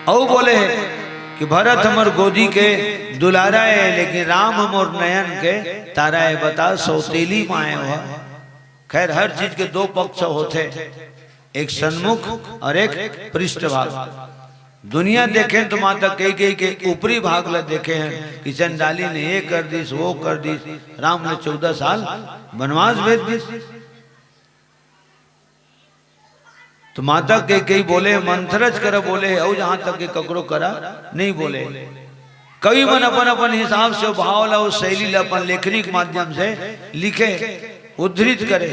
अउ बोले हे कि भरत हमर गोदी के दुलारा हे, लेकिन राम हमर नयन के तारा हे। बता, सौतेली माय हो। खैर, हर चीज के दो पक्ष होथे, एक सन्मुख और एक पृष्ठभाग। दुनिया देखें तो माता कैकेयी के ऊपरी भाग ला देखे हैं कि चंडाली ने ये कर दिस, वो कर दिस, राम ने चौदह साल वनवास भेज दिस। तो माता कैकेयी बोले, मंथरज करा बोले, अउ जहां तक के ककरो करा नहीं बोले। कवि मन अपन अपन हिसाब से ओ भाव ला, ओ शैली ला अपन लेखनी के माध्यम से लिखे, उद्धृत करे।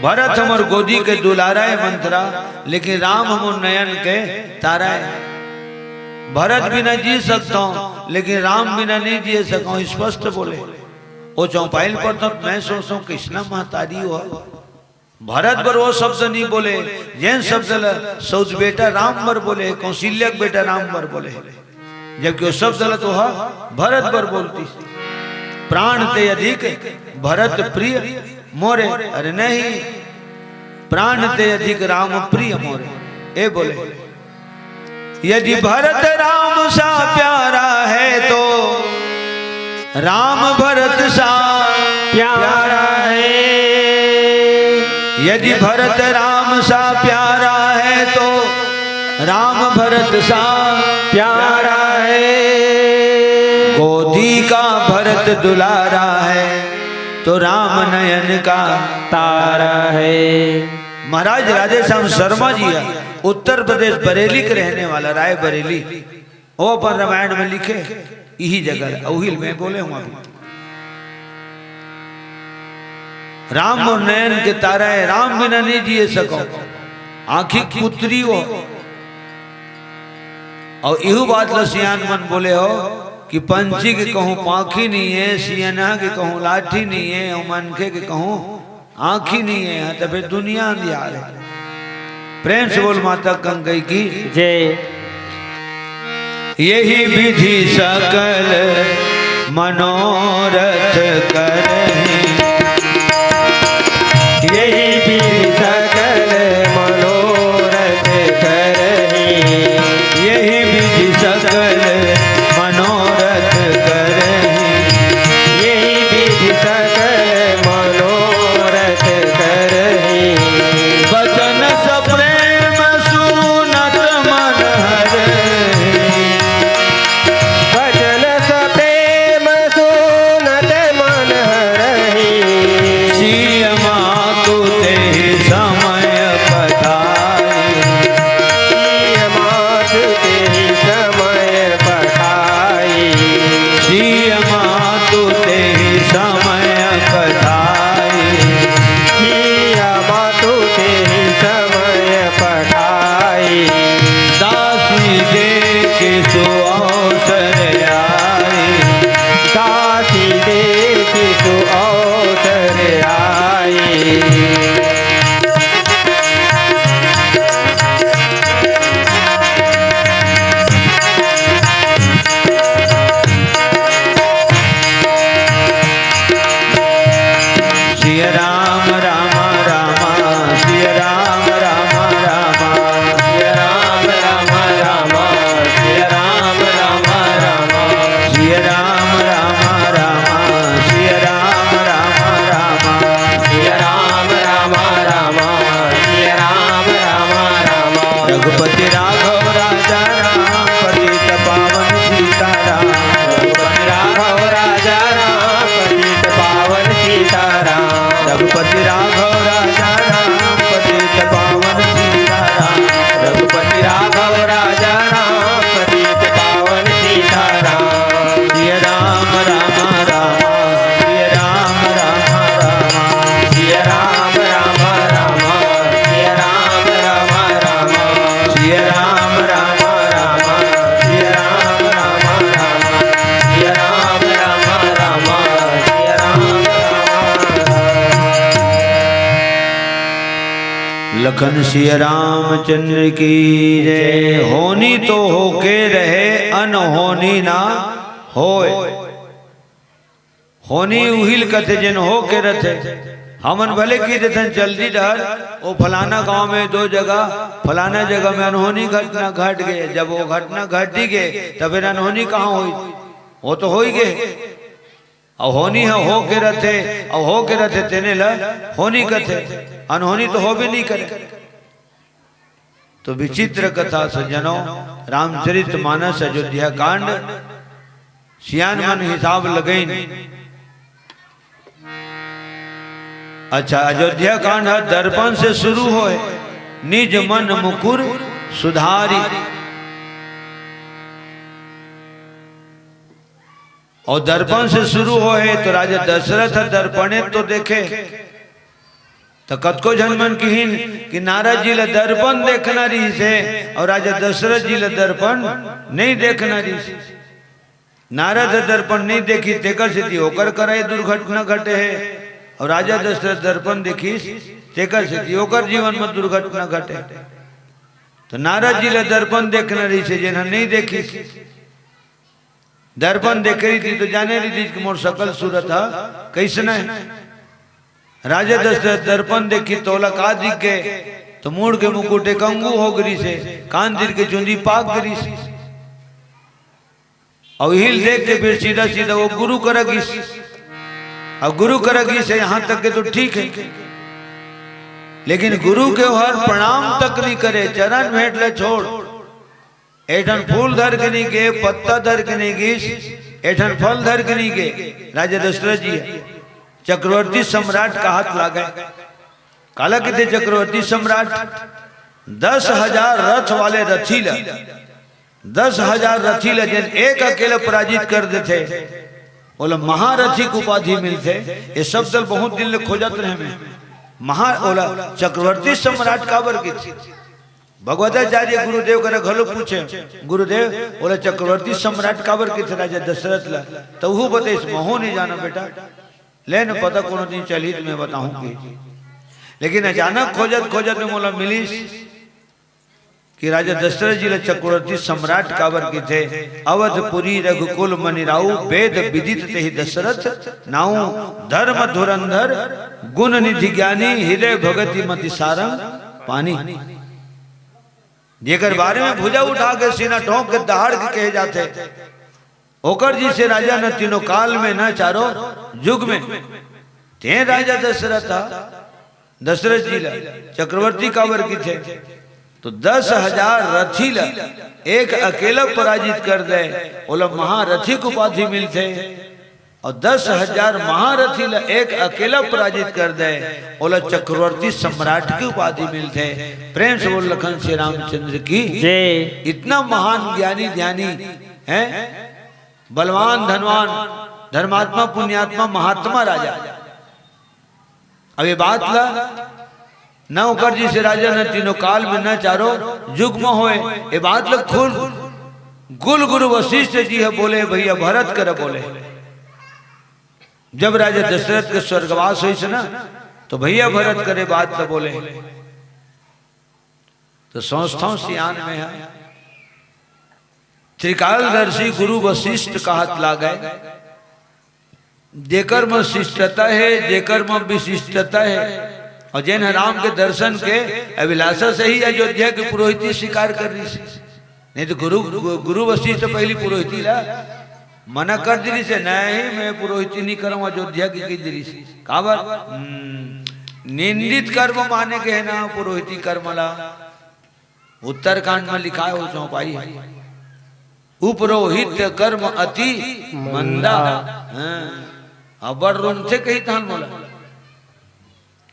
भरत हमर गोदी के दुलारा ए मंथरा, लेकिन राम हमर नयन के तारा ए। भरत बिना जी सकथंव, लेकिन राम बिना नहीं जिए सकंव, स्पष्ट बोले। ओ चौपाइल पर तो मैं सोचंव, किसना महतारी हो। भरत बर ओ शब्द नहीं बोले, जेन शब्द ल सौत बेटा राम बर बोले, कौशल्या के बेटा राम बर बोले, जबकि ओ शब्द ल तो ह भरत बर बोलतिस। प्राण ते अधिक भरत प्रिय मोरे, अरे नहीं, प्राण ते अधिक राम प्रिय मोरे, ए बोले। यदि भरत राम सा प्यारा है तो राम भरत सा प्यारा है। यदि भरत राम सा प्यारा है तो राम भरत सा प्यारा है। गोदी का भरत दुलारा है तो राम नयन का तारा है। महाराज राधेश्याम शर्मा जी है, उत्तर प्रदेश बरेली के रहने वाला, राय बरेली। ओ अपन रामायण में लिखे, इही जगह ले, उही ल मैं बोले हूं अभी। राम मोर नयन के तारा है, राम बिना नहीं जिए सको, आंखी के पुतरी हो। अउ इहू बात ल सियान मन बोले हो कि पंछी के कहूं पांखी नहीं है, सियनहा के कहूं लाठी नहीं है, अउ मनखे के कहूं आंखी नहीं है, त फेर दुनिया अंधियार है। प्रेम से बोल माता गंगई की जय। यही विधि सकल मनोरथ करही। यही विधि सकल मनोरथ करही। यही विधि सकल मनोरथ करही। यही विधि सकल मनोरथ करही। बचन सप्रेम सुनत मन हरही। बचन सप्रेम सुनत मन हरही। सिय मातु तेहि समय पठाई। सिय मातु तेहि समय पठाई। सिय मातु तेहि समय पठाई। सिय मातु तेहि समय पठाई। दासी देखि सुअवसर आई। दासी देखि सुअवसर आई। सिया राम राम राम, सिया राम राम राम, सिया राम राम राम, सिया राम राम राम, सिया राम राम राम, सिया राम राम राम, सिया राम राम राम, सिया राम राम राम। रघुपति राघव राजा राम, पतित पावन सीताराम। रघुपति राघव राजा राम, पतित पावन सीताराम। रघुपति राघव राजा राम, पतित पावन सीताराम। रघुपति राघव राजा राम, पतित पावन सीताराम। सिया राम राम राम, सिया राम राम राम, सिया राम राम राम, सिया राम राम राम, सिया राम राम राम, सिया राम राम राम, सिया राम राम राम, सिया राम राम राम। लखन सिया रामचंद्र की जय। होनी तो होके रहे, अनहोनी ना होय। होनी उहिल कथे जेन होके रथे। हमन भले कहि देथन जल्दी डहर, ओ फलाना गांव में दो जगह, फलाना जगह में अनहोनी घटना घट गे। जब ओ घटना घटी गे, तब फेर अनहोनी कहां होई? ओ तो होई गे। अउ होनी ह हो के रथे, अउ हो के रथे, तेने ल होनी कथे, अनहोनी तो होबे नहीं करे। तो विचित्र कथा सज्जनों, रामचरित मानस अयोध्या कांड, सियान मन हिसाब लगइन। अच्छा, अयोध्या कांड ह दर्पण से शुरू होय, निज मन मुकुर सुधारी। अउ दर्पण से शुरू होय तो राजा दशरथ ह दर्पणे तो देखे। त कतको झन मन किहिन कि नारद जी ल दर्पण देखना रहिस हे अउ राजा दशरथ जी ल दर्पण नहीं देखना रहिस। नारद ह दर्पण नहीं देखिस, तेकर सेती ओकर करा ये दुर्घटना घटे हे, अउ राजा दशरथ दर्पण देखिस, तेकर सेती ओकर जीवन म दुर्घटना घटे। त नारद जी ल दर्पण देखना रहिस हे, जेन ह नहीं देखिस। दर्पण देखे रहितिस त जाने रहितिस कि मोर सकल सूरत ह कइसना हे। राजा दशरथ दर्पण देखिस त ओला का दिख गे, त मूड़ के मुकुट एक अंगू हो गिस हे, कान तीर के चुंदी पाक गिस हे। अउ इही ल देख के फिर सीधा सीधा वो गुरु करा गिस। अउ गुरु करा गिस हे, यहाँ तक के तो ठीक हे, लेकिन गुरु के हर प्रणाम तक नहीं करे, चरण भेंट ल छोड़। एक ठन फूल धर के नहीं गे, पत्ता धर के नहीं गिस, एक ठन फल धर के नहीं गे राजा दशरथ जी ह। चक्रवर्ती सम्राट कहत लागे। काला कथे चक्रवर्ती सम्राट? दस हजार रथ वाले रथी ल, दस हजार रथी ल जेन एक अकेला पराजित कर देथे, ओला महारथी के उपाधि मिलथे। ये शब्द ल बहुत दिन ले खोजत रहे मैं। महा ओला चक्रवर्ती सम्राट काबर कथे? भगवताचार्य गुरुदेव करा घलो पूछे, गुरुदेव, ओला चक्रवर्ती सम्राट काबर कथे राजा दशरथ ल? त उहू बतइस, महूं नहीं जानंव बेटा, ले न पता, कोनो दिन चलही त मैं बताहूं कि। लेकिन अचानक खोजत खोजत में मोला मिलिस कि राजा दशरथ जी ल चक्रवर्ती सम्राट काबर कथे? अवधपुरी रघुकुल मनि राउ, वेद विदित तेहि दशरथ नाउ। धर्म धुरंधर गुण निधि ज्ञानी, हृदय भगति मति सारंग पानी। जेकर बारे में भुजा उठा के, सीना ठोंक के, दहाड़ के कहे जाथे, ओकर जइसे राजा न तीनों काल में, न चारों जुग में। तें राजा दशरथ ह, दशरथ जी ल चक्रवर्ती काबर कथे? तो दस हजार रथी ल एक अकेला पराजित कर दे, ओला महारथी के उपाधि मिलथे। अउ दस हजार महारथी ल एक अकेला पराजित कर दे, ओला चक्रवर्ती सम्राट के उपाधि मिलथे। प्रेम से बोल लखन श्री रामचंद्र की। जय। इतना महान ज्ञानी ध्यानी है, बलवान, धनवान, धर्मात्मा, पुण्यात्मा, महात्मा राजा। अब ये बात ला न ओकर जइसे राजा न तीनों काल में, न चारों जुग में होय, ये बात ला खुद कुल गुरु वशिष्ठ जी ह बोले, भैया भरत करा बोले। जब राजा दशरथ के स्वर्गवास होइस ना, तो भैया भरत करा बात ला बोले। तो सोचथंव सियान में ह, त्रिकालदर्शी गुरु वशिष्ठ कहत लागे, जेकर म शिष्टता हे, जेकर म विशिष्टता हे, अउ जेन ह राम के दर्शन के अभिलाषा से ही अयोध्या के पुरोहिती स्वीकार कर रहिस। नहीं तो गुरु, गु-, गुरु वशिष्ठ पहली पुरोहिती ला मना कर दे रहिस हे, नहीं, मैं पुरोहिती नहीं करंव, अयोध्या के कहि दे रहिस हे। काबर? हम्म, निंदित कर्म माने गे हे ना पुरोहिती कर्म ला। उत्तरकांड में लिखाय हे, वो चौपाई हे, "उपरोहित कर्म अति मंदा।" हाँ, अब्बड़ रुनथे कहिथन मोला।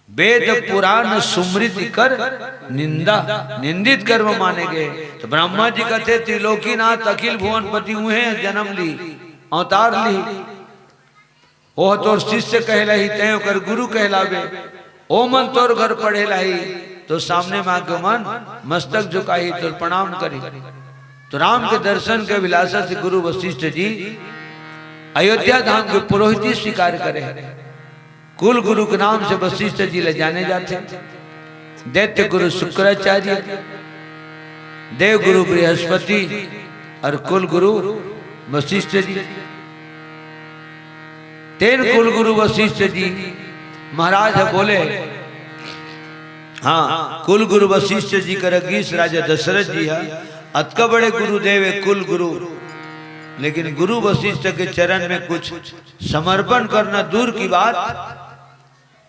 "वेद पुराण स्मृति कर निंदा।" निंदित कर्म माने गे। तो ब्रह्मा जी कथे, "त्रिलोकीनाथ अखिल भुवनपति उहें जनम ली, अवतार ली।" ओह तोर शिष्य कहलाही, तैं ओकर गुरु कहलाबे। ओमन तोर घर पढ़े ल आही, तो सामने म आके ओमन मस्तक झुकाही, तोर प्रणाम करही। तो राम के दर्शन के अभिलाषा से गुरु वशिष्ठ जी अयोध्या धाम के पुरोहिती स्वीकार करे। कुल गुरु के नाम से वशिष्ठ जी ल जाने जाथे। दैत्य गुरु शुक्राचार्य, देव गुरु बृहस्पति अउ कुल गुरु वशिष्ठ जी। तेन कुल गुरु वशिष्ठ जी महाराज ह बोले, हाँ, कुल गुरु वशिष्ठ जी करा गिस राजा दशरथ जी ह, "अतका बड़े गुरुदेव हे कुल गुरु, लेकिन गुरु वशिष्ठ के चरण में कुछ समर्पण करना दूर की बात,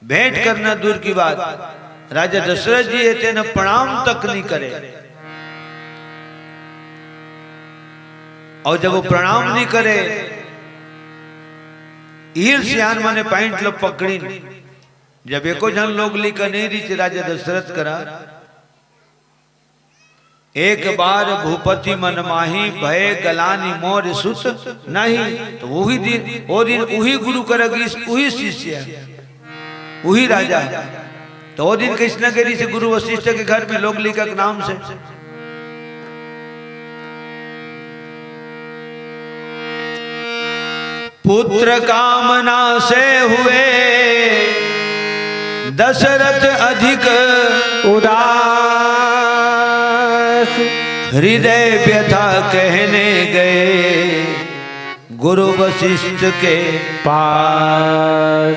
भेंट करना दूर की बात, राजा दशरथ जी हे तेन प्रणाम तक नहीं करे। और जब वो प्रणाम नहीं करे, इही ल सियान मन ए point ल पकड़िन। जब एको झन लोग लइका नहीं रहिस राजा दशरथ करा, एक बार भूपति मन माही, भय गलानी मोर सुत नहीं। तो वही दिन, वो दिन वही गुरु करा गिस, वही शिष्य, वही राजा। तो वो दिन कइसना गे रहिस गुरु वशिष्ठ के घर में लोग लइका के नाम से। पुत्र कामना से हुए दशरथ अधिक उदास। हृदय व्यथा कहने गए गुरु वशिष्ठ के पास।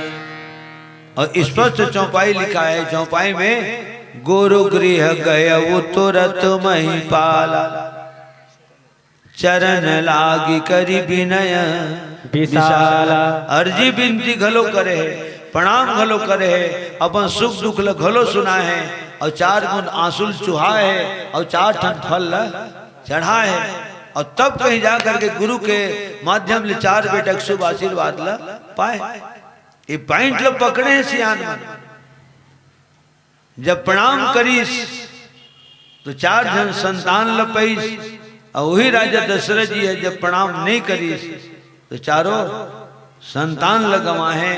और स्पष्ट चौपाई लिखा है, चौपाई में, "गुरु गृह गयउ तुरत महिपाला, चरण लागि करि बिनय विशाला।" अर्जी बिनती घलो करे हे, प्रणाम घलो करे हे, अपन सुख दुख ल घलो सुनाए हे, और चार बूंद आंसू ल चुहाए हे, और चार ठन फल ल चढ़ाए हे, और तब कहीं जा करके गुरु के माध्यम ले चार बेटा के शुभ आशीर्वाद ल पाए। ये point ल पकड़े हे सियान मन। जब प्रणाम करिस तो चार झन संतान ल पाइस, और वही राजा दशरथ जी हे जब प्रणाम नहीं करिस तो चारों संतान ल गंवाहे,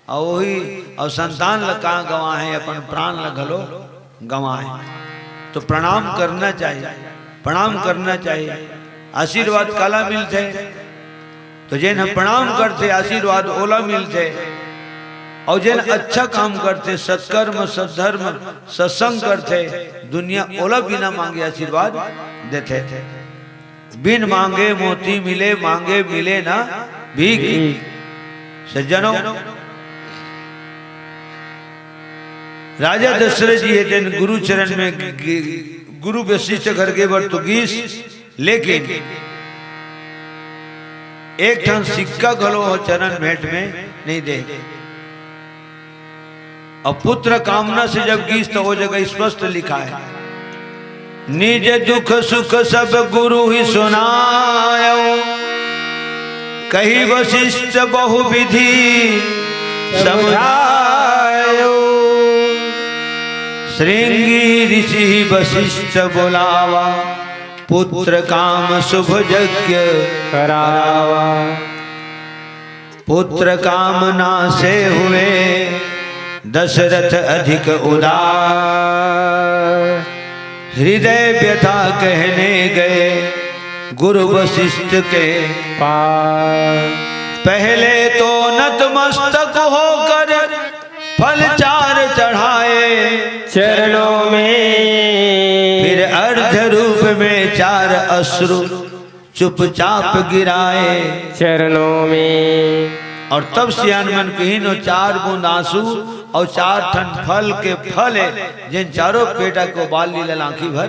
और वही, और संतान ल का गंवाहे, अपन प्राण ल घलो गंवाहे। तो प्रणाम करना चाहिए, प्रणाम करना चाहिए। आशीर्वाद काला मिलथे? तो जेन ह प्रणाम करथे, आशीर्वाद ओला मिलथे। और जेन अच्छा काम करथे, सत्कर्म, सद्धर्म, सत्संग करथे, दुनिया ओला बिना मांगे आशीर्वाद देथे। बिन मांगे मोती मिले, मांगे मिले ना भीख। सज्जनों, राजा दशरथ जी हे तेन गुरु चरण में ग-, ग-, गुरु वशिष्ठ घर गे बर तो गिस, लेकिन एक ठन सिक्का घलो ह चरण भेंट में नहीं दे। और पुत्र कामना से जब गिस तो वो जगह स्पष्ट लिखा है, "निज दुख सुख सब गुरु ही सुनायो, कहि वशिष्ठ बहु विधि समझायो। शृंगी ऋषि वशिष्ठ बुलावा, पुत्र काम शुभ यज्ञ करावा। पुत्र कामना से हुए दशरथ अधिक उदास। हृदय व्यथा कहने गए गुरु वशिष्ठ के पास। पहले तो नतमस्तक होकर फल चार चढ़ाए चरणों में। फिर अर्ध रूप में चार अश्रु चुपचाप गिराए चरणों में।" और तब सियान मन कहिन, "वो चार बूंद आंसू और चार ठन फल के फल हे, जेन चारों बेटा के बाल लीला आंखी भर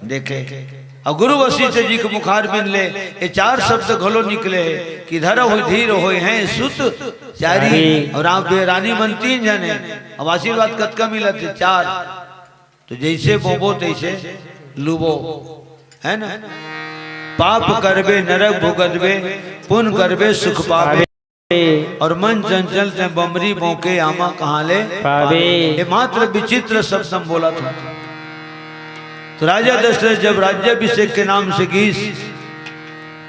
देखे।" और गुरु वशिष्ठ जी के मुखारबिंद ले ये चार शब्द घलो निकले हे कि "धरहु धीर होइहैं सुत चारी।" और आप बे-, रानी मन तीन झन हे, अब आशीर्वाद कतका मिलत हे? चार। तो जैसे बोबो तैसे लूबो, है ना? पाप करबे नरक भुगतबे, पुण्य करबे सुख पाबे। और मन चंचल ते बमरी बोके आमा कहाँ ले पाबे। ये मात्र विचित्र शब्द हम बोला था। तो राजा दशरथ जब राज्याभिषेक के नाम से गिस,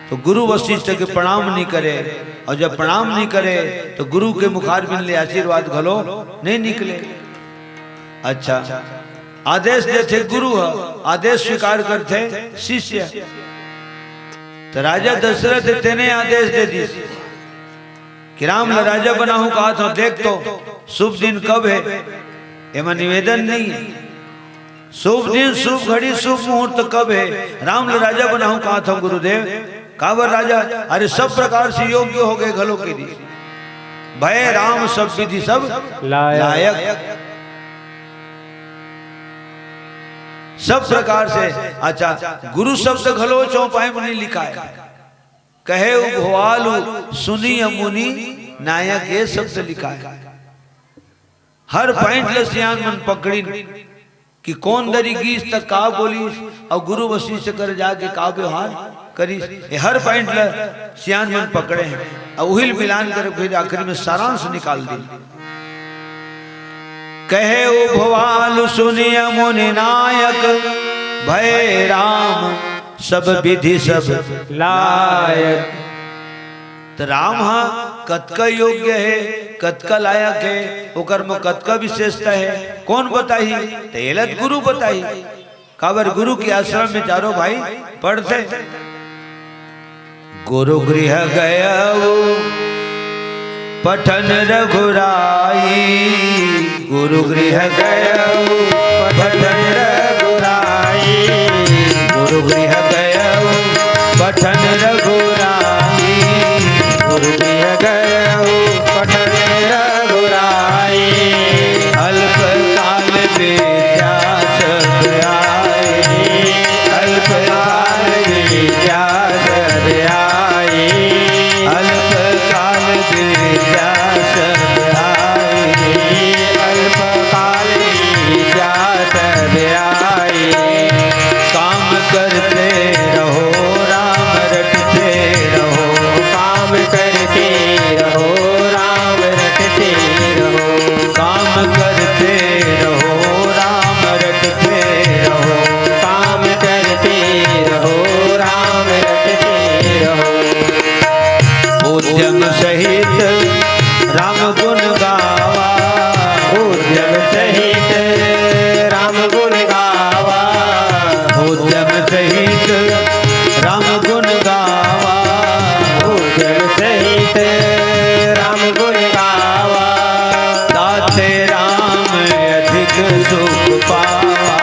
तो गुरु वशिष्ठ के प्रणाम नहीं करे, और जब प्रणाम नहीं करे तो गुरु के मुखारबिंद ले आशीर्वाद घलो नहीं निकले। अच्छा, आदेश देथे गुरु ह, आदेश स्वीकार करथे शिष्य। तो राजा दशरथ तेने आदेश दे दिस कि राम ला राजा बनाहूं कहा था, देख तो शुभ दिन कब है, एमा निवेदन नहीं है। शुभ दिन, शुभ घड़ी, शुभ मुहूर्त कब है? राम ल राजा बनाहूं कहा था गुरुदेव। काबर राजा? अरे, सब प्रकार से योग्य हो गए घलो के दिस। भय राम सब विधि सब लायक। लायक। सब प्रकार से। अच्छा, गुरु शब्द घलो चौपाई में नहीं लिखा है। कहे उभवालु सुनिय मुनि नायक, ये शब्द लिखाय। हर point ल सियान मन पकड़िन कि कोन दरी गीस त का बोलिस अउ गुरु वशिष्ठ कर जाके का व्यवहार करिस, ये हर point ल सियान मन पकड़े हे। अउ उहिल मिलान कर फिर आखिरी में सारांश निकाल दिन। कहे उभवालु सुनिय मुनि नायक, भये राम सब विधि सब लायक। त राम ह कतका योग्य हे, कतका लायक हे, ओकर म कतका विशेषता हे, कोन बताही? त एला त गुरु बताही। काबर गुरु के आश्रम में चारों भाई पढ़थे। गुरु गृह गयउ पठन रघुराई, गुरु गृह गयउ पठन रघुराई, गुरु गृह गयउ पठन रघुराई, गुरु गृह गयउ पठन रघुराई। अल्प काल विद्या सब आई, अल्प काल विद्या सब आई, अल्प काल विद्या सब आई, अल्प काल विद्या सब आई। काम करते रहो राम रटते रहो, काम करते रहो राम रटते रहो, काम करते रहो राम रटते रहो, काम करते रहो राम रटते रहो। उद्यम सहित राम गुण गावा, उद्यम सहित राम गुण गावा, उद्यम सहित राम गुण गावा, उद्यम सहित राम गुण गावा। ताते राम अधिक सुख पावा,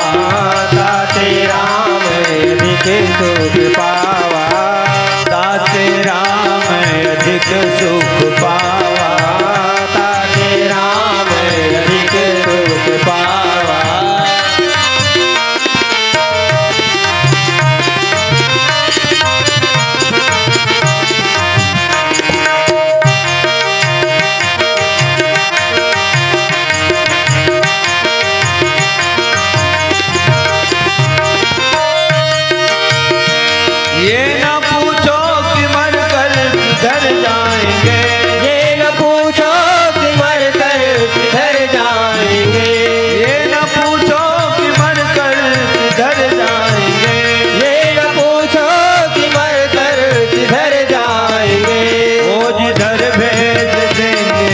ताते राम अधिक सुख पावा, ताते राम अधिक सुख पावा, ताते राम अधिक सुख पावा। ये ना पूछो कि मर कर किधर जाएंगे, ये न पूछो कि मर कर किधर जाएंगे, ये ना पूछो कि मर कर किधर जाएंगे, ये न पूछो कि मर कर किधर जाएंगे। वो जिधर भेज देंगे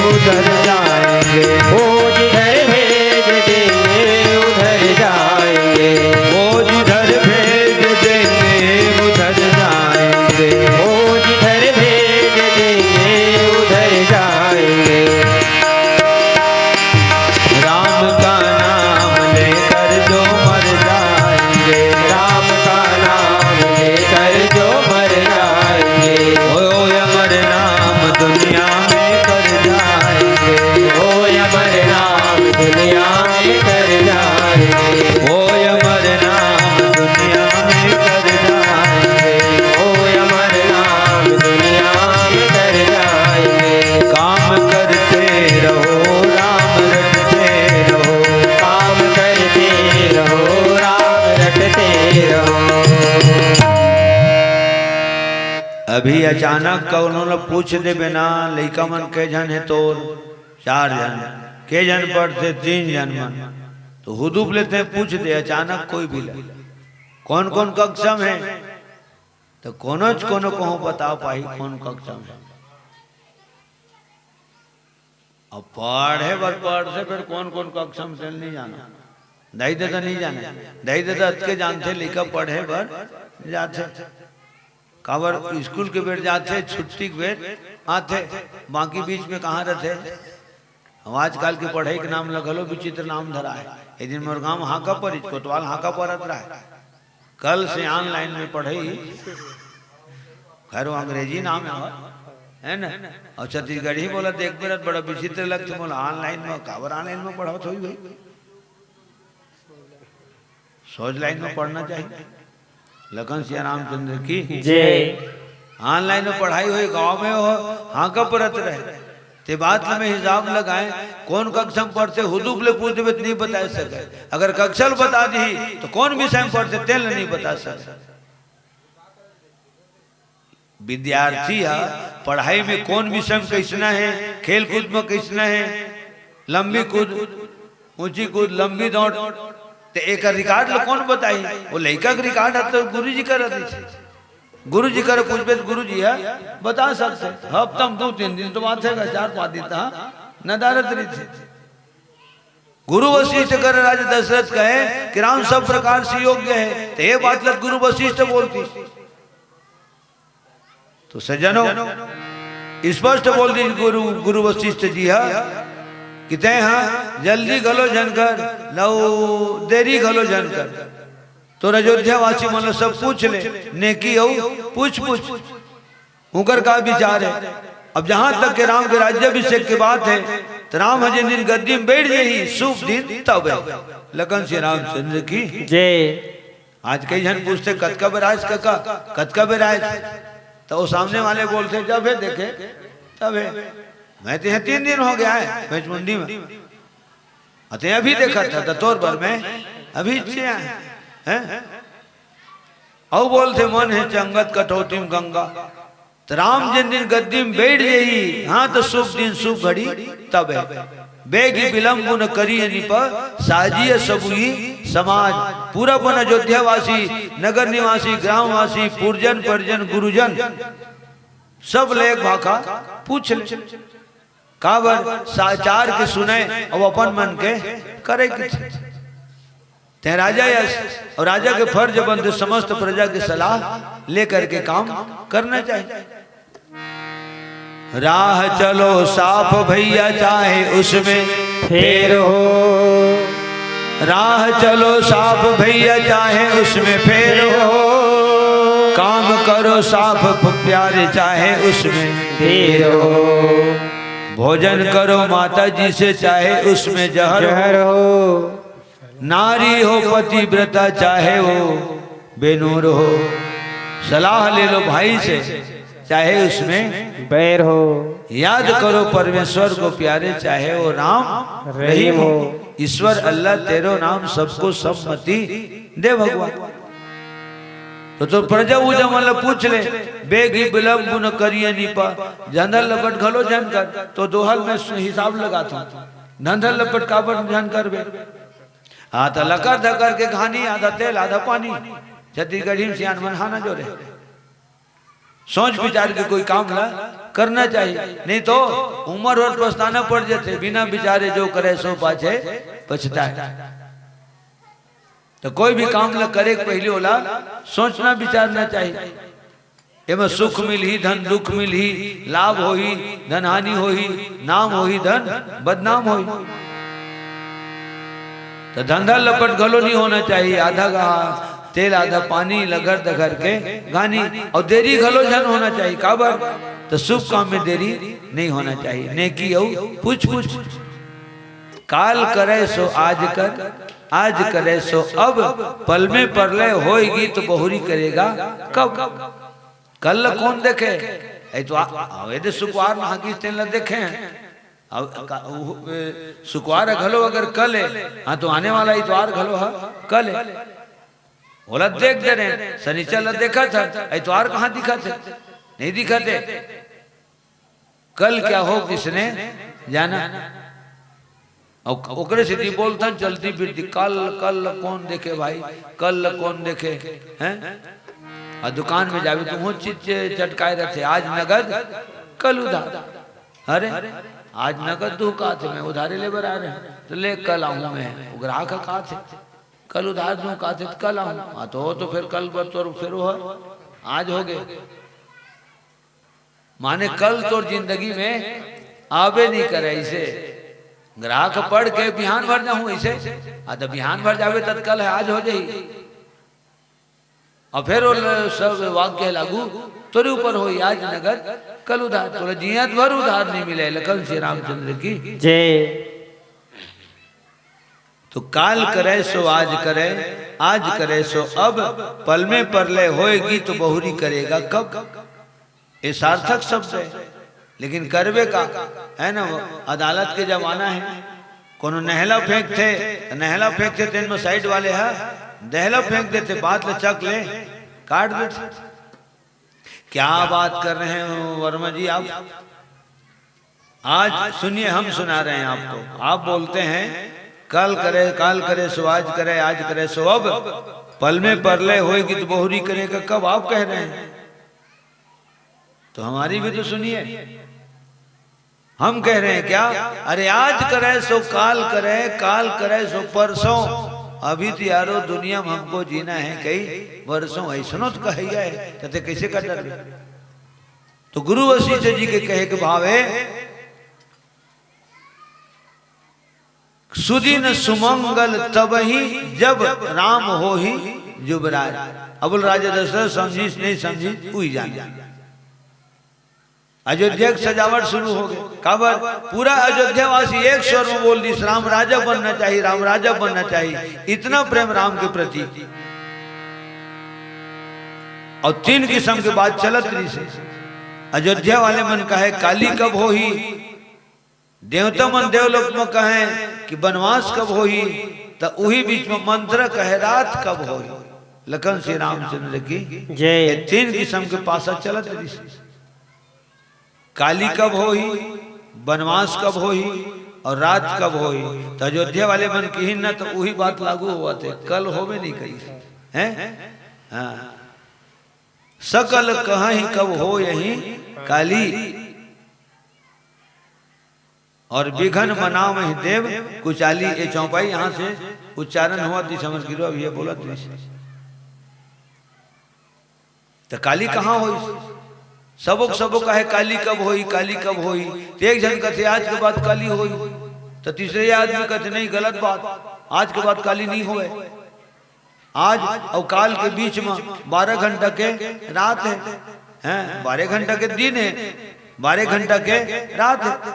उधर जाएंगे, वो जिधर भेज देंगे उधर जाएंगे, वो जिधर भेज देंगे उधर जाएंगे, वो जिधर भेज देंगे उधर जाएंगे। राम का नाम लेकर जो मर जाएंगे, राम का नाम लेकर जो मर जाएंगे। ओ अमर नाम दुनिया में कर जाएंगे, ओ अमर नाम दुनिया में कर जाएंगे, ओ अमर नाम दुनिया में कर जाएंगे, ओ अमर नाम दुनिया में कर जाएंगे। काम करते रहो राम रटते रहो, काम करते रहो राम रटते रहो। अभी अचानक कोनो ल पूछ देबे ना, लइका मन के झन हे तोर, चार झन, के झन पढ़थे, तीन झन मन, तो हुदुप लेथे, पूछ दे अचानक कोई भी ल, कोन कोन कक्षा में हे, तो कोनोच कोनो कहूँ बता पाही कोन कक्षा में हे। अब पढ़े बर पढ़थे, फिर कोन कोन कक्षा में तेल नहीं जाना, दाई ददा नहीं जाने, दाई ददा अतके जानथे, लइका पढ़े बर जाथे। काबर स्कूल के बेर जाथे, छुट्टी के बेर आथे, बाकी बीच में कहाँ रहथे? अब आजकल के पढ़ाई के नाम ल घलो विचित्र नाम धरा हे। एक दिन मोर गांव हाका परिच, कोतवाल हाका परत रहे। कल से online में पढ़ाई, खैर वो अंग्रेजी नाम हे, है ना? अउ छत्तीसगढ़ी बोला देख बेरत बड़ा विचित्र लगथे, बोला online में, काबर online में पढ़ावत होही भाई? सोझ line में पढ़ना चाहिए। लखन सिया रामचंद्र की जय। ऑनलाइन में पढ़ाई होई, गांव में हो, हाँ का परत रहे। ते बात ल मैं हिसाब लगाए, कौन कक्षा में पढ़ते, हुदूप ले पूछ देबे त नहीं बता सके। अगर कक्षा ल बता दी, तो कौन विषय में पढ़ते, तेल नहीं बता सके। विद्यार्थी ह पढ़ाई में कौन विषय में कैसना है, खेल कूद में कैसना है, लंबी कूद, ऊंची कूद, लंबी दौड़, ते एकर रिकॉर्ड ल कौन बताई? वो लइका के रिकॉर्ड ह तो गुरु जी करा दी। गुरु जी करा पूछबे त गुरु जी ह बता सकते। हफ्ता में दो तीन दिन तो बात है, चार पांच दिन तक नदारत रही थे। गुरु वशिष्ठ कर राजा दशरथ कहे कि राम सब प्रकार से योग्य है, तो ये बात लत गुरु वशिष्ठ बोलती। तो सज्जनों, स्पष्ट बोल दी गुरु, गुरु वशिष्ठ जी ह कि तैं ह जल्दी घलो झन कर, लऊ देरी घलो झन कर। तोर अयोध्या वासी मन ल सब पूछ ले, नेकी अऊ पूछ पूछ। उनकर का विचार है? अब जहां तक के राम के राज्याभिषेक के बात है, तो राम ह जिन दिन गद्दी में बैठ जाही, शुभ दिन तब है। लखन श्री रामचंद्र की। जय। आज कई झन पूछते, "कतका बेर आयस कका, कतका बेर आयस?" तो वो सामने वाले बोलते, "जब है देखे, तब है।" मैं तो यहाँ तीन दिन हो गया है भैंसमुंडी में, अते अभी देखा था दतोर बर में, अभी इच्छे आए हैं। अऊ बोलते, "मन है चंगत कटौती में गंगा।" त राम जिन दिन गद्दी में बैठ जाही, हाँ, तो शुभ दिन शुभ घड़ी तब है। बेगी विलंब न करिए निप, साजिए सबुई समाज। पूरा बन अयोध्यावासी, नगर निवासी, ग्रामवासी, पुरजन, परिजन, गुरुजन, सब ले एक भाखा पूछ ले। काबर? साचार के सुने अऊ अपन मन के करे के। तैं राजा यस अऊ राजा के फर्ज बनथे समस्त प्रजा के सलाह लेकर के काम करना चाहिए। राह चलो साफ भैया, चाहे उसमें फेर हो। राह चलो साफ भैया, चाहे उसमें फेर हो। काम करो साफ प्यारे, चाहे उसमें देर हो। भोजन करो माता जी से, चाहे उसमें जहर हो। जहर हो। नारी हो पतिव्रता, चाहे वो बेनूर हो। सलाह ले लो भाई से, चाहे उसमें बैर हो। याद करो परमेश्वर को प्यारे, चाहे वो राम रहीम हो। ईश्वर अल्लाह तेरो नाम, सबको सम्मति दे भगवान। तो, तो प्रजा उजा मन ल पूछ ले, बेगी विलंब न करिए निपा, झंधर लपट घलो झन कर, तो दोहल में हिसाब लगात हूँ, झंधर लपट काबर झन करबे? हाँ, तो लकर धकर के घानी, आधा तेल, आधा पानी। छत्तीसगढ़ी में सियान मन हाना जोरे। सोच विचार के कोई काम ला करना चाहिए, नहीं तो उम्र और पछताना पड़ जाते। बिना विचारे जो करे सो पाछे पछताए। तो कोई भी काम ला करे के पहले ओला सोचना विचारना चाहिए। एमा सुख मिलही, धन दुख मिलही, लाभ होही, धन हानि होही, नाम होही, धन बदनाम होही। तो धंधा लपट घलो नहीं होना चाहिए, आधा गा तेल आधा पानी, लगर दगर के घानी, और देरी घलो झन होना चाहिए। काबर? तो शुभ काम में देरी नहीं होना चाहिए। नेकी अऊ पूछ पूछ। काल करे सो आज कर, आज करे सो अब, पल में परलय होएगी तो बहुरी करेगा कब? कल ल कौन देखे? ए तो आ-, आवे दे सुकवार नहा गिस तेन ल देखे। अब का-, उ-, ए, सुकवार घलो अगर कल है, हाँ, तो आने वाला इतवार घलो ह कल है। ओला देख दे रहे, सनीचर ल देखत हन, इतवार कहाँ दिखत है? नहीं दिखत है। कल क्या हो किसने जाना? और ओकरे सेती बोलथन चलती फिरती, कल, कल कौन देखे भाई, कल कौन देखे, हैं? और दुकान में जावे तो वो चीज चटकाए रहते, आज नगद, कल उधार। अरे, आज नगद दू काथे, मैं उधारे ले बर आ रहे हैं, तो ले कल आऊँ मैं, वो ग्राहक ह काथे, कल उधार दू काथे, तो कल आऊँ। हाँ, तो, तो फिर कल बर तोर फिर वो है, आज हो गए। माने कल तोर जिंदगी में आबे नहीं करे। इसे ग्राहक पढ़ के बिहान भर जाहूं इसे, आ, तो बिहान भर जावे तत्काल है, आज हो जाही। और फिर वो ल-, सब वाक्य लागू तोरे ऊपर होई, आज नगद कल उधार। तोला जियत भर उधार नहीं मिले। लखन श्री रामचंद्र की। जय। तो काल करे सो आज करे, आज करे सो अब, पल में परलय होएगी तो बहुरी करेगा कब? ये सार्थक शब्द है, लेकिन करबे का, है ना? वो अदालत के जमाना है, कोनो नहला फेंकथे, त नहला फेंकथे, तेन में साइड वाले ह दहला फेंक देथे, बात ल चक ले, काट देथे। क्या बात कर रहे हैं वर्मा जी आप? आज सुनिए, हम सुना रहे हैं आपको। आप बोलते हैं, "कल करे, काल करे, सो आज करे, आज करे, सो अब, पल में परलय होएगी तो बहुरी करेगा कब?" आप कह रहे हैं, तो हमारी भी तो सुनिए। हम कह रहे हैं क्या, "अरे आज करे सो काल करे, काल करे सो परसों।" अभी तो यारो दुनिया में हमको जीना है कई वर्षों, ऐसनो तो कहिया है, तते कैसे कर डर? तो गुरु वशिष्ठ जी के कहे के भाव है, "सुदिन सुमंगल तबही जब राम होही जुबराज।" अब बोल, राजा दशरथ समझिस नहीं समझिस, उही जाने। अयोध्या की सजावट शुरू हो गई। काबर? पूरा अयोध्या वासी एक स्वर में बोल दिस, "राम राजा बनना चाहिए, राम राजा बनना चाहिए।" इतना प्रेम राम के प्रति। और तीन किस्म के बात चलत रहिस हे। अयोध्या वाले मन कहे, "काली कब होही?" देवता मन देवलोक में कहे कि बनवास कब होही, त उही बीच में मंथरा कहे, "रात कब होही?" लखन श्री रामचंद्र की जय। ये तीन किस्म के पासा चलत रहिस। काली कब होही, बनवास कब होही और रात कब होही? त अयोध्या वाले मन किहिन न, त उही बात लागू होवत हे, कल होबे नहीं करिस, हैं? हाँ। "सकल कहहि कब होयहि काली, और बिघन मनावहि देव कुचाली।" ये चौपाई यहाँ से उच्चारण होवत हे, समझ गिरो, अब ये बोलत हे। त काली कहाँ होही? सबो के सबो कहे, "काली कब होही, काली कब होही?" त एक झन कथे, "आज के बाद काली होही।" त तीसरे आदमी कथे, "नहीं, गलत बात, आज के बाद काली नहीं होवे।" आज अउ काल के बीच में बारह घंटा के रात हे, हैं, बारह घंटा के दिन हे, बारह घंटा के रात हे।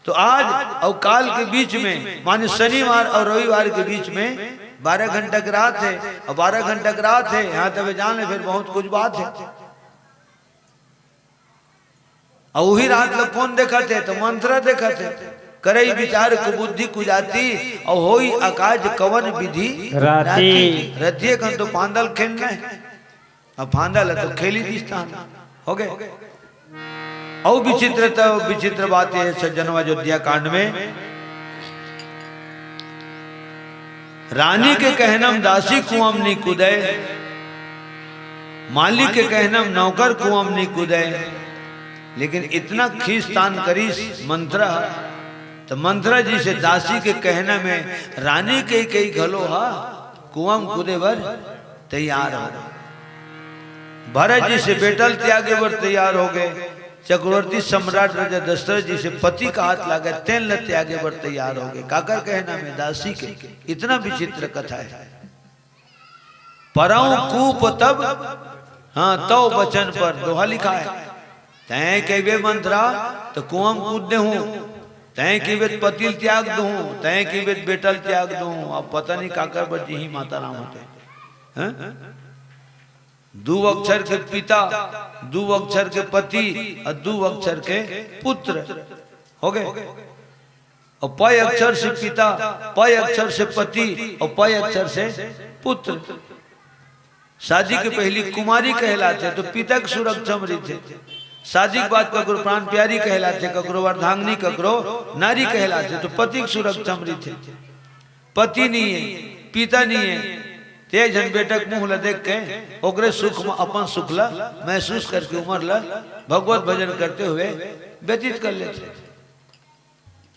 तो आज अउ काल के बीच में, माने शनिवार अउ रविवार के बीच में बारह घंटा के रात हे, अउ बारह घंटा के रात हे, यहाँ तबे जान ले, फिर बहुत कुछ बात हे। अउ उही रात ल कोन देखत हे? त मंथरा देखत हे। करई विचार कुबुद्धि कुजाति, अउ होई अकाज कवन विधि राती। राती। रतिये कन तो फांदा ल खेलना हे, अब फांदा ल तो खेली दिस तहान। हो गे। अउ विचित्र, त विचित्र बात ये हे सज्जनवा, अयोध्या कांड में रानी के कहनम दासी कुआं म नी कूदय, मालिक के कहनम नौकर कुआं म नी कूदय। लेकिन इतना खींचतान करिस मंथरा, त मंथरा जइसे दासी के कहना में रानी कहिके घलो ह कुआं म कूदे बर तैयार हो गे। भरत जइसे बेटा ल त्यागे बर तैयार हो गे, चक्रवर्ती सम्राट राजा दशरथ जइसे पति के हाथ लागे तेन ल त्यागे बर तैयार हो गे। काकर कहना में? दासी के। इतना विचित्र कथा हे। परौं कूप तब, हाँ, तव बचन पर दोहा लिखाय। तैं कहिबे मंथरा, त कुआं म कूद देहूं। तैं कहिबे त पति ल त्याग दूं, तैं कहिबे त बेटा ल त्याग दूं। अब पता नहीं काकर बर जीही माता राम होते। हैं? दू अक्षर के पिता, दू अक्षर के पति अउ दू अक्षर के पुत्र हो गे। अउ पय अक्षर से पिता, पय अक्षर से पति अउ पय अक्षर से पुत्र। शादी के पहिली कुमारी कहलाथे, त पिता के सुरक्षा म रहिथे। शादी के बाद ककरो प्राण प्यारी कहलाथे, ककरो अर्धांगिनी, ककरो नारी कहलाथे, त पति के सुरक्षा म रहिथे। पति नइ हे, पिता नइ हे, त एक झन बेटा के मुंह ल देख के ओकरे सुख म अपन सुख ल महसूस करके उमर ल भगवत भजन करते हुए व्यतीत कर लेथे।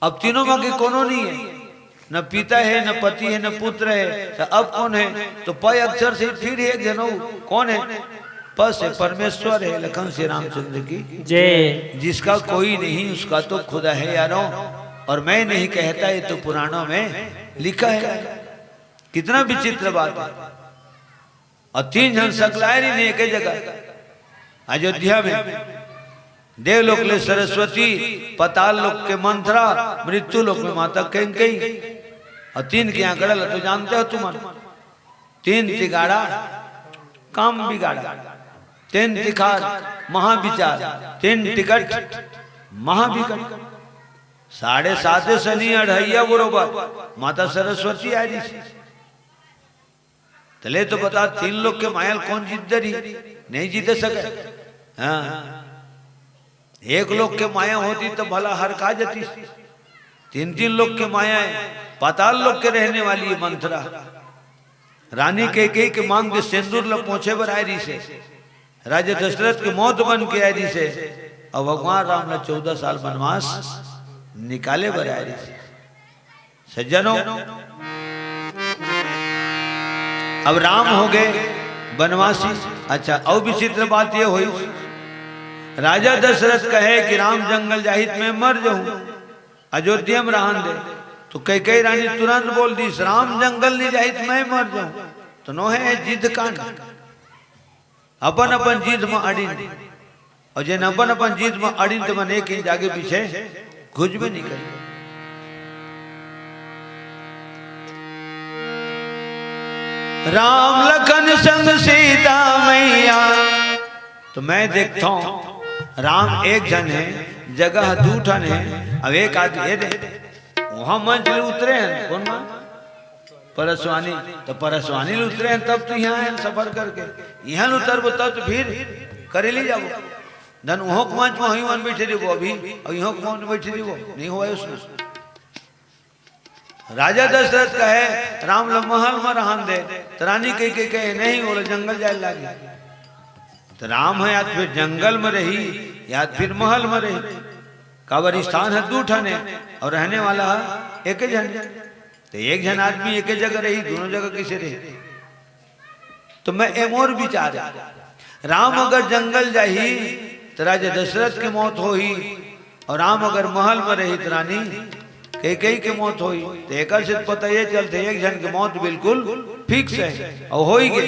अब तीनों म के कोनो नइ हे, न पिता हे, न पति हे, न पुत्र हे, त अब कोन हे? त प अक्षर से फिर एक झन अउ कोन हे? प से परमेश्वर हे। लखन श्री रामचंद्र की जय। जिसका कोई नहीं उसका तो खुदा है यारों, और मैं नहीं कहता, ये तो पुराणों में लिखा है। कितना विचित्र बात हे। अउ तीन झन सकलाय रहिन एके जगह अयोध्या में। देवलोक ले सरस्वती, पताल लोक के मंथरा, मृत्यु लोक में माता कैकेयी। अउ तीन के आंकड़ा ल तो जानते हो तुमन, तीन तिगाड़ा काम बिगाड़ा। तीन तिखार महाविचार, तीन टिकट महाविकट। साढ़े साते सनी अढ़ैया बरोबर माता सरस्वती आय रहिस। तले तो बता, तीन लोग के माया ल कोन जीत डरही? नहीं जीते सके। हाँ, एक लोग के माया होती तो भला हर का जतीस। तीन तीन लोग के माया है, पाताल लोग के रहने वाली है मंथरा। रानी कैकेयी के मांग के सिंदूर ल पोंछे बर आय रहिस हे। राजा दशरथ के मौत बन के आय रहिस हे, अउ भगवान राम ल चौदह साल वनवास निकाले बर आय रहिस हे। सज्जनों, अब राम हो गए वनवासी। अच्छा, अउ विचित्र बात ये होइस, राजा दशरथ कहे कि राम जंगल जाही त मैं मर जाहूं, अयोध्या में रहन दे। तो कैकेयी रानी तुरंत बोल दिस, राम जंगल नहीं जाही त मैं मर जाहूं। तो नोहे जिद कांड। अपन अपन जिद म अड़िन। अउ जेन अपन अपन जिद म अड़िन, तेमन एक इंच आगे पीछे कुछ भी नहीं करी। राम लखन संग सीता मैया। तो मैं देखता हूं, राम एक झन हे, जगह दू ठन हे। अब एक आदमी, ये दे, वहां मंच ले उतरे हैं, कौन मा? परसवानी। तो परसवानी ले उतरे हैं, तब तो यहां हैं सफर करके। यहां ले उतरबो तब तो फिर करेली जाबो। धन उहों के मंच में होई वन बैठे देबो अभी, अउ इहों के मंच में बैठे देबो, नहीं होय उसने। राजा दशरथ कहे, "राम ल महल म रहन दे।" त रानी कैकेयी कहे, "नहीं, ओला जंगल जाय लागे।" त राम ह या त फिर जंगल म रही, या त फिर महल म रही। काबर स्थान ह दू ठन हे अउ रहने वाला ह एक झन। त एक झन आदमी एक जगह रही, दोनों जगह कइसे रही? तो मैं ए मोर विचार हे, राम अगर जंगल जाही त राजा दशरथ के मौत होही, अउ राम अगर महल म रही त रानी कैकेयी के मौत होही। त एकर से पता ये चलथे एक झन के मौत बिल्कुल फिक्स हे अउ होई गे।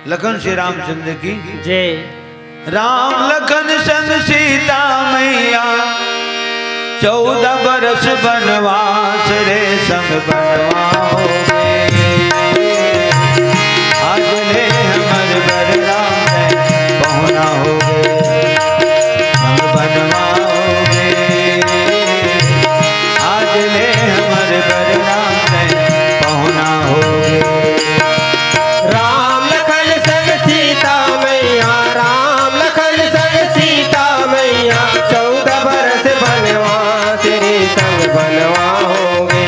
लखन श्री रामचंद्र की जय। राम लखन संग सीता मैया, चौदह बरस बनवास रे संग बनवाओगे। आज ले हमर बलराम तैं पहुना होगे, संग बनवाओगे। आज ले हमर बलराम तैं पहुना होगे। राम लखन संग सीता मैया, राम लखन संग सीता मैया, चौदह बरस बनवास रे संग बनवाओगे।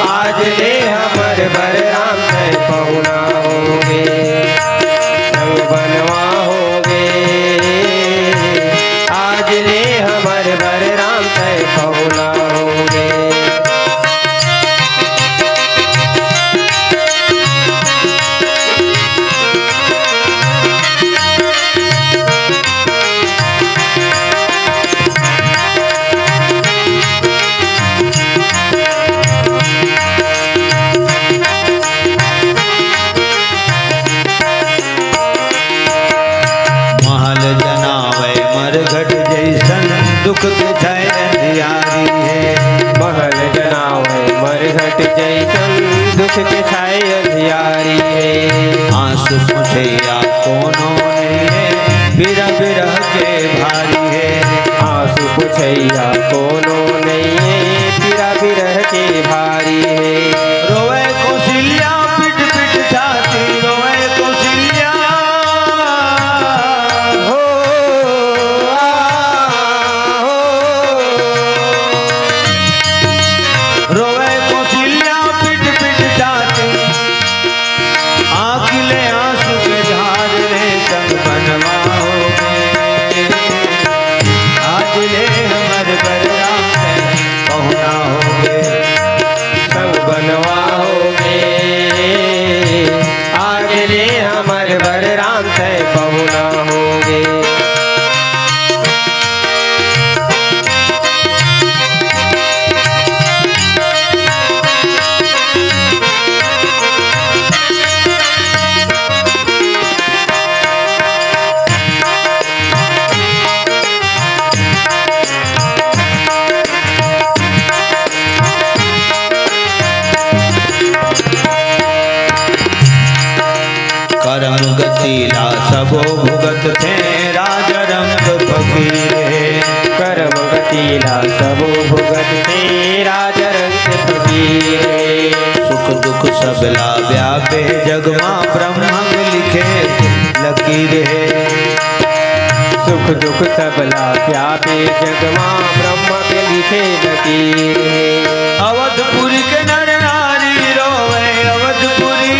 आज ले हमर बलराम तैं पहुना होगे, संग बनवाओगे। आज ले हमर बलराम तैं पहुना होगे। महल जनावै मरघट जैसन, दुख के छाय अंधियारी हे। महल जनावै मरघट जैसन, दुख के छाय अंधियारी हे। आंसू पोंछइया कोनो नइ हे, पीरा बिरह के भारी हे। आंसू पोंछइया कोनो नइ हे, पीरा बिरह के भारी हे। रोवै कौशल्या पिट पिट छाती, रोवै कौशल्या। हो, आ, हो। रोवै कौशल्या पिट पिट छाती, आंखी ले आंसू के धार रे संग बनवाओगे। आज ले हमर बलराम सबो भुगत थे राज रंक फकीर हे। करम गति ला सबो भुगत थे राज रंक फकीर हे। सुख दुख सबला व्यापे जग मा ब्रह्म लिखे लकीर हे। सुख दुख सबला व्यापे जग मा ब्रह्म के लिखे लकीर हे। अवधपुरी के नर नारी रोवे अवधपुरी।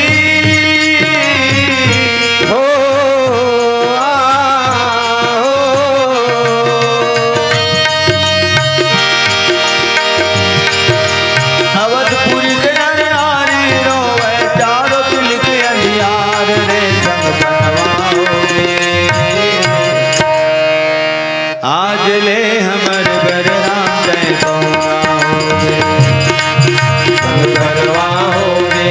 हो, आ, हो। अवधपुरी के नर नारी रोवे, चारों तिल के अंधियार रे संग बनवाओ रे। आज ले हमर बलराम तैं पहुना होगे, संग बनवाओगे।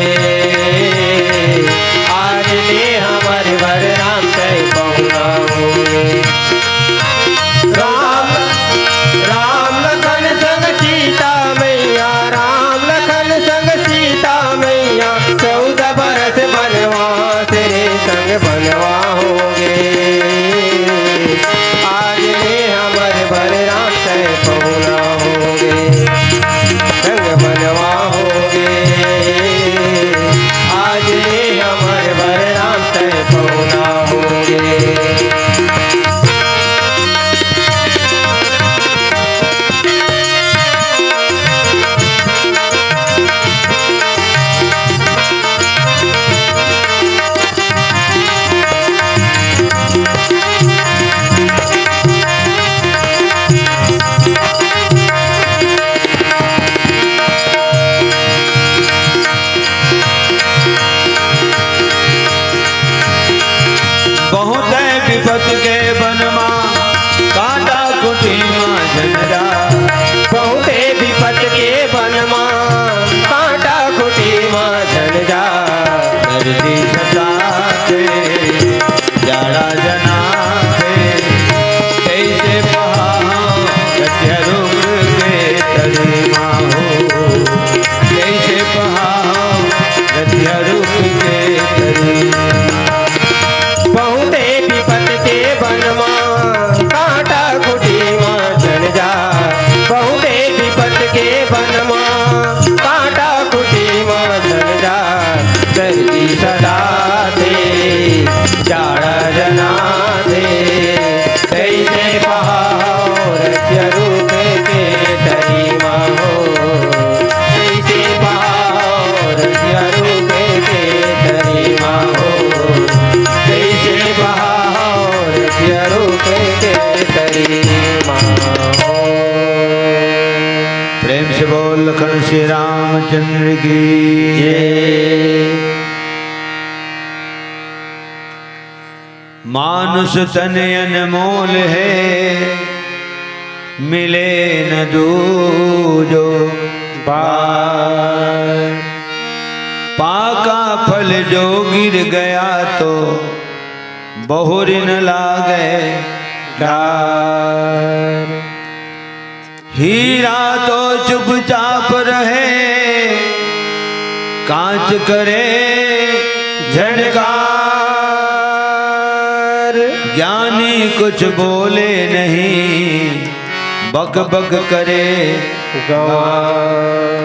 आज ले हमर बलराम तैं पहुना होगे। राम, राम लखन संग सीता मैया, राम लखन संग सीता मैया, चौदह बरस बनवास रे संग बनवाओगे। आज ले हमर बलराम तैं पहुना होगे, संग बनवाओगे। आज ले हमर बलराम तैं पहुना होगे। बहुते विपत के बन मा कांटा खूंटी मा झंझार। बहुते विपत के बन मा कांटा खूंटी मा झंझार। सर्दी सताथे, जाड़ा जनाथे, कइसे पहाव रतिया रूख के तरी मा हो, कइसे पहाव रतिया रूख के तरी मा। बहुते विपत के बन मा कांटा खूंटी मा झंझार, बहुते विपत के बन मा कांटा खूंटी मा झंझार। सर्दी सताथे, जाड़ा जनाथे, कइसे पहाव रतिया रूख के तरी मा हो, कइसे पहाव रतिया रूख के तरी मा हो, कइसे पहाव रतिया रूख के तरी मा हो। प्रेम से बोल लखन श्री रामचंद्र की जय। मानुष तन अनमोल हे, मिले न दूजो बार। पाका फल जो गिर गया तो बहुरिन लागे डार। हीरा तो चुपचाप रहे, कांच करे झनकार। ज्ञानी कुछ बोले नहीं, बक बक करे गंवार।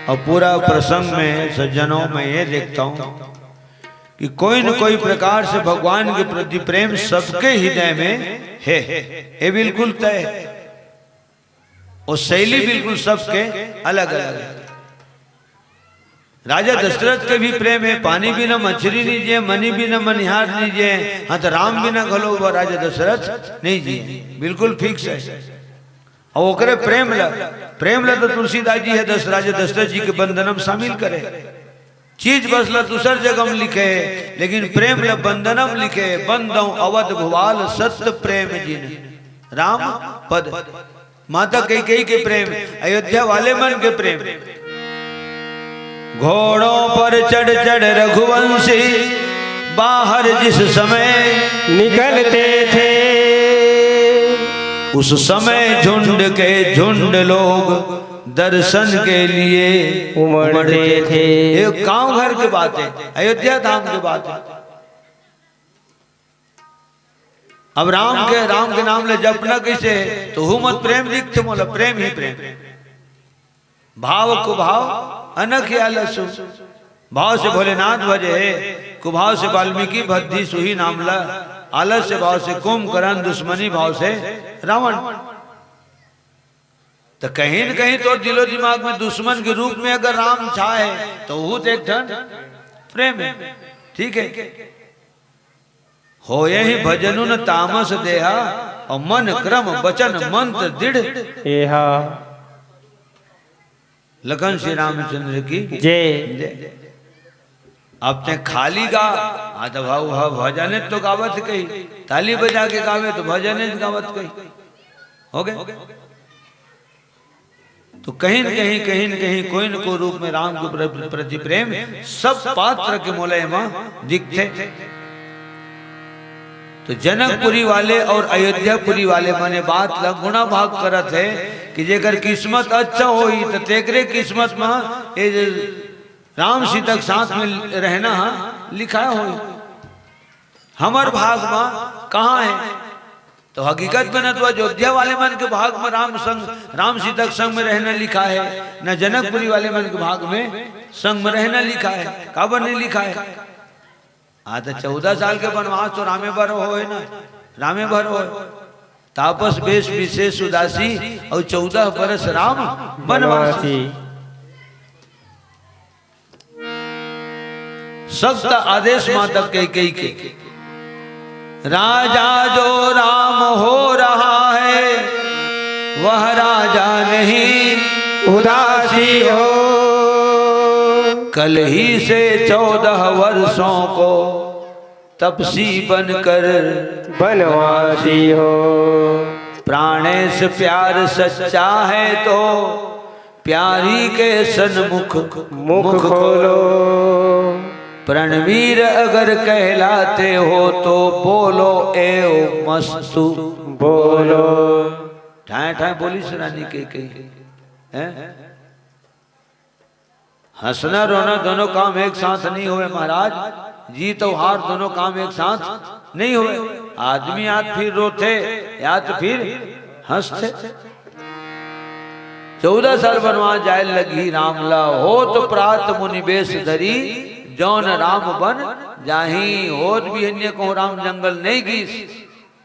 और पूरा प्रसंग में सज्जनों, मैं ये देखता हूँ कि कोई न कोई प्रकार से भगवान के प्रति प्रेम सबके हृदय में है, ये बिल्कुल तय है। और शैली बिल्कुल सबके अलग-अलग है। राजा दशरथ के भी प्रेम है, पानी बिना मछरी नहीं जिए, मनी बिना मनिहार नहीं जिए, हाँ, तो राम बिना घलो वो राजा दशरथ नहीं जिए, बिल्कुल फिक्स है। और ओकरे प्रेम ला, प्रेम ला तो तुलसीदास जी हे दस, राजा दशरथ जी के बंदन म शामिल करे। चीज बस ला दूसर जगह म लिखे, लेकिन प्रेम ला बंदन म लिखे, बंदौं अवध भुआल सत प्रेम जिन राम पद। माता कैकेयी के प्रेम, अयोध्या वाले मन के प्रेम। घोड़ों पर चढ़ चढ़ रघुवंशी बाहर जिस समय निकलते थे, उस समय झुंड के झुंड लोग दर्शन के लिए उमड़ते थे। ये गांव घर की बात है, अयोध्या धाम की बात है। अब राम के, राम के नाम ले जपना कइसे? तो हूँ मत प्रेम दिखथे मोला, प्रेम ही प्रेम। भाव कुभाव अनख आलसु। भाव से भोलेनाथ भजे हे, कुभाव से वाल्मीकि भद्दी सुही नाम ला, आलस्य भाव से कुंभकर्ण, दुश्मनी भाव से रावण। तो कहीं न कहीं तोर दिलो दिमाग में दुश्मन के रूप में अगर राम छाए, तो वो तो एक ठन प्रेम है, ठीक है। होयहि भजनुन तामस देहा, और मन क्रम वचन मंत्र दृढ़ एहा। लखन श्री रामचंद्र की जय। जय। अब ते खाली गा, हाँ तो भाव, भाव भजन तो गावत कही, ताली बजा के गावे तो भजन गावत कही, हो गए। तो कहीं न कहीं, कहीं न कहीं कोई न कोई रूप में राम के प्र-, प्रति प्रेम सब पात्र के मोला एमा दिखथे। तो जनकपुरी वाले और अयोध्यापुरी वाले मने बात ला गुणा भाग करत हे कि जेकर किस्मत अच्छा होही तो तेकरे किस्मत में ये जे राम सीता के साथ में रहना हा लिखा होही। हमर भाग में कहाँ है? तो हकीकत में न तो अयोध्या वाले मन के भाग में राम संग, राम सीता के संग में रहना लिखा है, न जनकपुरी वाले मन के भाग में संग में रहना लिखा है। काबर नहीं लिखा है? हाँ, तो चौदह साल के वनवास तो रामे बर होय ना, रामे बर होय। तापस बेस विशेष उदासी, और चौदह बरस राम वनवासी। वनवासी। सख्त आदेश माता कैकेयी के, राजा जो राम हो रहा है, वह राजा नहीं उदासी हो। कल ही से चौदह वर्षों को तपसी बनकर बनवासी हो। प्राणेश प्यार सच्चा है तो प्यारी के सन्मुख मुख मुख खोलो। प्रणवीर अगर कहलाते हो तो बोलो एव मस्तु बोलो। ठाए ठाए बोलिस रानी कैकेयी, हैं? हंसना रोना दोनों काम एक साथ नहीं होवे महाराज, जीत और हार दोनों काम एक साथ नहीं होवे। आदमी या तो फिर रोथे या तो फिर हंसथे। चौदह साल वनवास जाय लगही राम ला, होत प्रात मुनि बेस धरी, जौन राम बन जाही। होत बिहनिया कहूँ राम जंगल नहीं गीस,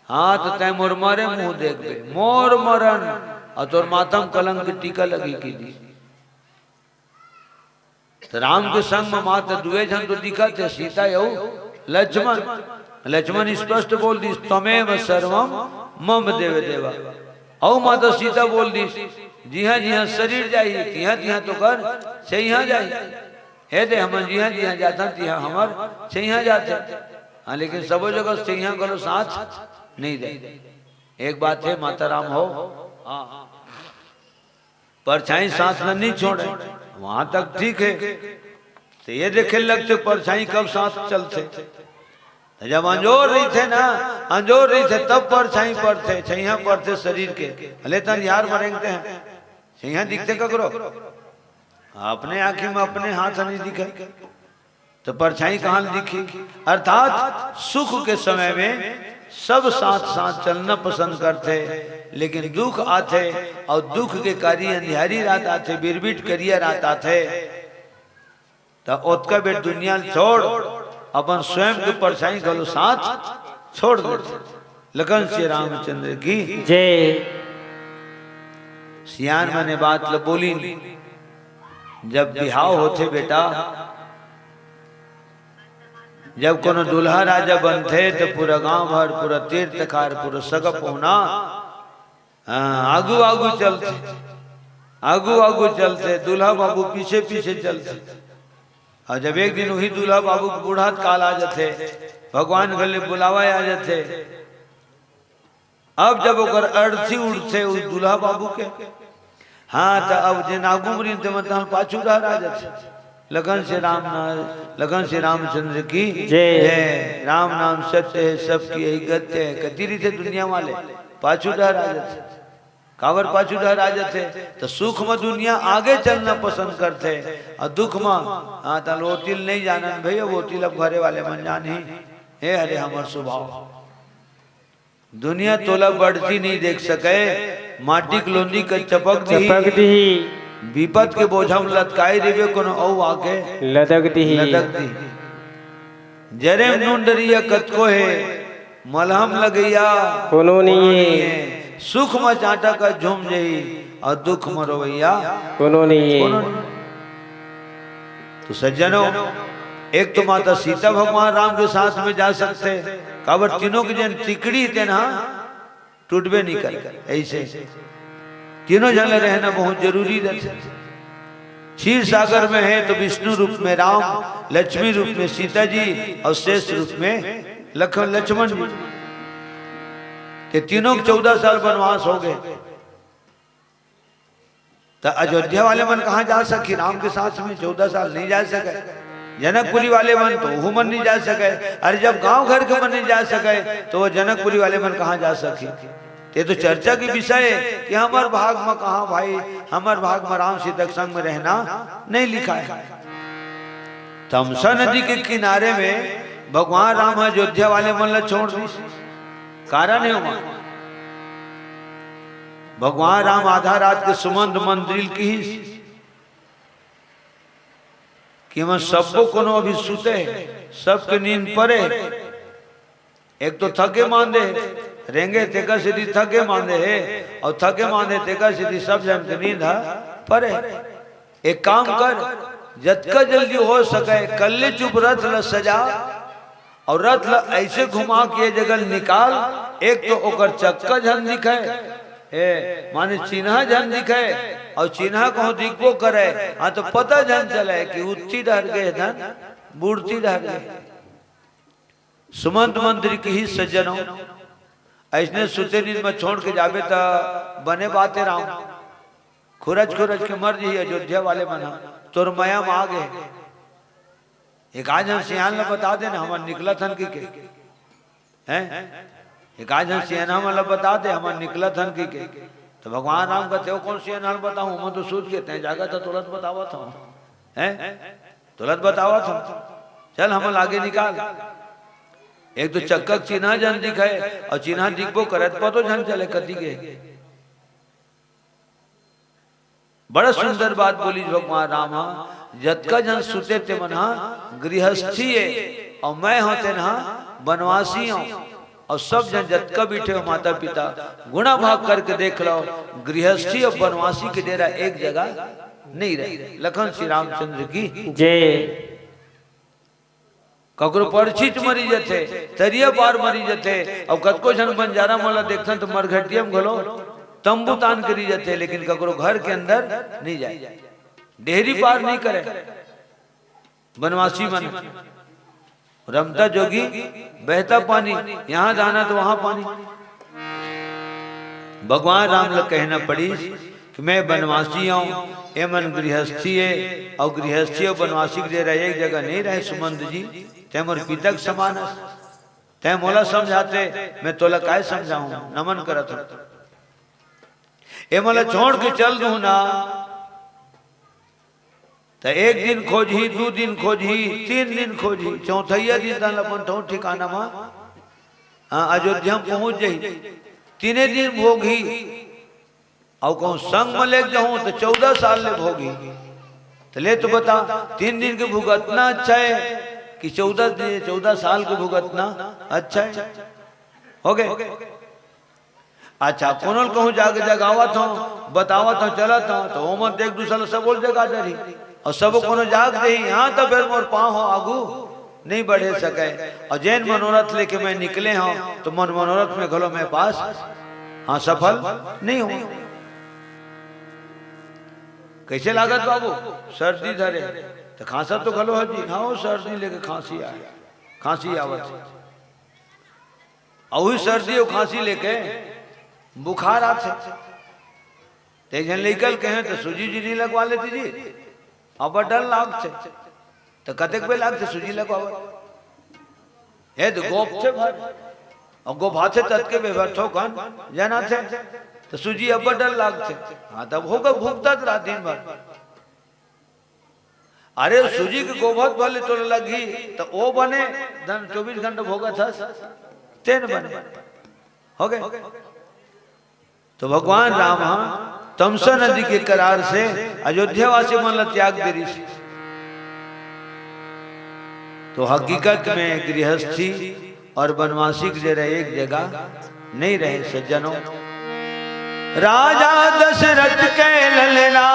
हाँ तो तैं मोर मरे मुँह देखबे, मोर मरन और तोर मातम कलंक टीका लगी की दी। तो राम के संग में मात्र दुए झन तो दिखत हे, सीता अउ लक्ष्मण। लक्ष्मण स्पष्ट बोल दिस, "त्वमेव सर्वम मम देव देवा।" अउ माता सीता बोल दिस, "जिहाँ जिहाँ शरीर जाही, तिहाँ तिहाँ तोकर छइहाँ जाही।" हे दे, हमन जिहाँ जिहाँ जाथन, तिहाँ हमर छइहाँ जाथे। हाँ, लेकिन सबो जगह छइहाँ घलो साथ नहीं दे। एक बात हे, माता राम हो, हाँ, परछाई साथ ल नहीं छोड़े, वहां तक ठीक है। तो ये देखे लगथे परछाई कब साथ चलथे। तो जब अंजोर रहिथे ना, अंजोर रहिथे तब परछाई परथे, छइहाँ परथे शरीर के। भले तन यार मरेंगते हैं, छइहाँ दिखथे ककरो? अपने आँखी में अपने हाथ नहीं दिखे। तो परछाई कहाँ दिखी? अर्थात सुख के समय में सब साथ साथ चलना पसंद करथे, लेकिन दुख आथे और दुख के कारी अंधियारी रात आथे, बिरबिट करिया रात आथे, तो ओतका बेर दुनिया ल छोड़, अपन स्वयं के परछाई घलो साथ छोड़ देथे। लखन श्री रामचंद्र की जय। सियान मने बात ल बोलिन, जब बिहाव होथे बेटा, जब कोनो दूल्हा राजा बनथे, तो पूरा गांव भर, पूरा तीर तखार, पूरा सगा पहुना, हाँ, आगू आगू चलथे, आगू आगू चलथे, दूल्हा बाबू पीछे पीछे चलथे। और जब एक दिन वही दूल्हा बाबू के बूढ़ा काल आ जाथे, भगवान घर ले बुलावा आ जाथे, अब जब ओकर अर्थी उठथे उस दूल्हा बाबू के, हाँ, त अब जेन आगू म रहिन, तेमन तहन पाछू डहर आ जाथे। लखन श्री राम नाम, लखन श्री रामचंद्र की जय। जय। राम नाम सत्य है, सबकी यही गत्य है। कति रहिथे दुनिया वाले, पाछू डहर आ जाथे। काबर पाछू डहर आ जाथे? त सुख म दुनिया आगे चलना पसंद करथे, और दुख म, हाँ, त ओतिल नहीं जानन भैया, ओतिल अब घरे वाले मन जानही। हे हरे हमर स्वभाव। दुनिया तोला बढ़ती नहीं देख सके, माटी के लोंदी के चपक दिही। चपक दिही। विपत के बोझा में लतकाई रहिबे, कोनो अउ आके लदक दिही। लदक दिही। जरे में नून डरिया कतको हे, मलहम लगइया कोनो नहीं हे। सुख म चांटा का झूम जही, अउ दुख म रोवइया कोनो नहीं हे। कोनो नहीं। तो सज्जनों, एक तो माता सीता भगवान राम के साथ में जा सकथे, काबर तीनों के जेन तिकड़ी तेन हा टूटबे नहीं करे। ऐसे तीनों झन ल रहना बहुत जरूरी रहिथे। क्षीर सागर में हे तो विष्णु रूप में राम, लक्ष्मी रूप में सीता जी अउ शेष रूप में लख-, लक्ष्मण जी। ते तीनों के चौदह साल बनवास हो गे। त अयोध्या वाले मन कहाँ जा सकही? राम के साथ में चौदह साल नहीं जा सके। जनकपुरी वाले मन तो वो मन नहीं जा सके। अरे, जब गांव घर के मन नहीं जा सके, तो वो जनकपुरी वाले मन कहाँ जा सकही? ते तो चर्चा के विषय हे कि हमर भाग म कहाँ भाई, हमर भाग म राम सीता के संग में रहना नहीं लिखा हे। तमसा नदी के किनारे में भगवान राम ह अयोध्या वाले मन ला छोड़ दिस। कारण हे ओमा, भगवान राम आधा रात के सुमंत मंदिर ल किहिस कि हमन सब्बो कोनो अभी सुते हे, सबके नींद परे हे। एक तो थके मांदे हे, रेंगे तेकर सेती थके मांदे हे, अउ थके मांदे तेकर सेती सब झन के नींद ह परे हे। एक काम कर, जतका जल्दी हो सके, कल्ले चुप रथ ल सजा, अउ रथ ल ऐसे घुमा के ये जगह निकाल, एक तो ओकर चक्का झन दिखे, ए, माने चिन्हा झन दिखे, अउ चिन्हा कहूं दिखबो करे, हाँ, तो पता झन चले कि उत्ती डहर गे धन, बुड़ती डहर गे। सुमंत मंत्री किहिस, सज्जनों, ऐसने सुते नींद म छोड़ के जाबे त बने बात हे राम, खुरच खुरच के मर जही अयोध्या वाले मन ह, तोर मया म आ गे। एक आध झन सियान ल बता दे ना, हमन निकलत हन कहिके। हैं? एक आध झन सियान हमन ल बता दे, हमन निकलत हन कहिके। त भगवान राम कथे, "ओ कोन सियान ल बताहूं, हमन तो सुत गे, तैं जागत हस, तोला त बतावत हंव।" हैं? तोला त बतावत हंव। चल, हमन ल आगे निकाल। एक तो चक्का के चिन्हा झन दिखे, अउ चिन्हा दिखबो करे त पतो झन चले कती गे। बड़ा सुंदर बात बोलिस भगवान राम ह, जतका झन सुते ते मन ह गृहस्थी ए, अउ मैं हंव तेन ह बनवासी हंव। अउ सब झन जतका बइठे हो माता पिता, गुणा भाग करके देख लव, गृहस्थी अउ बनवासी के डेरा एक जगह नहीं रहे। लखन श्री रामचंद्र की जय। ककरो परछी च मरी जथे, तरिया पार मरी जथे, अउ कतको झन बंजारा मन ला देखथन त मरघटिया म घलो तंबू तान के रही जथे, लेकिन ककरो घर के अंदर नहीं जाय, डेहरी पार नहीं करे। बनवासी मन रमता जोगी बहता पानी, यहाँ दाना तो वहाँ पानी। भगवान राम ल कहना पड़िस कि मैं बनवासी हंव, ए मन गृहस्थी ए, अउ गृहस्थी अउ बनवासी के डेरा एक जगह नहीं रहे। सुमंत जी, तैं मोर पिता के समान हस, तैं मोला समझाते, मैं तोला काय समझाहूं, नमन करत हंव। ए मन ल छोड़ के चल दूं ना, त एक दिन खोजही, दू दिन खोजही, तीन दिन खोजही, चौथइया दिन तन अपन ठौर ठिकाना म, हाँ, अयोध्या म पहुंच जही। तीने दिन भोगही, अउ कहूं संग म लेके जाहूं त चौदह साल ले भोगही। त ले तो बता, तीन दिन के भुगतना अच्छा हे कि चौदह दिन, चौदह साल के भुगतना अच्छा हे? हो गे। अच्छा, कोनो ल कहूं जाके जगावत हंव, बतावत हंव, चलत हंव, त ओमन त एक दूसर ल सबो ल जगा डरही, अउ सबो कोनो जाग देही, हां, त फेर मोर पांव ह आगू नहीं बढ़े सके। अउ जेन मनोरथ लेके मैं निकले हंव, त मन मनोरथ में घलो मैं पास, हां, सफल नहीं हों। कइसे लागत बाबू? सर्दी धरे, त खांसत तो घलो हस जी। हां, ओ सर्दी लेके खांसी आय, खांसी आवत हे। अउ उही सर्दी अउ खांसी लेके बुखार आथे। त एक झन लइका ल कहेंव, त सूजी उजी नहीं लगवा लेते जी, अब्बड़ डर लागथे। त कतेक बेर लागथे सूजी लगवावत? हे त गोभथे भर, अउ गोभाथे ततके बेर भर थोकन जनाथे, त सूजी अब्बड़ डर लागथे। हां, तब होगा भुगतत रहा दिन भर। अरे, सूजी के गोभत भले तोला लगही, त ओ बने, धन चौबीस घंटा भोगत हस, तेन बने। हो गए। तो भगवान राम ह तमसा नदी के करार से अयोध्यावासी मन ला त्याग दे रिहिस। तो हकीकत में गृहस्थी और वनवासी के जरा एक जगह नहीं रहे सज्जनों। राजा दशरथ के ललना,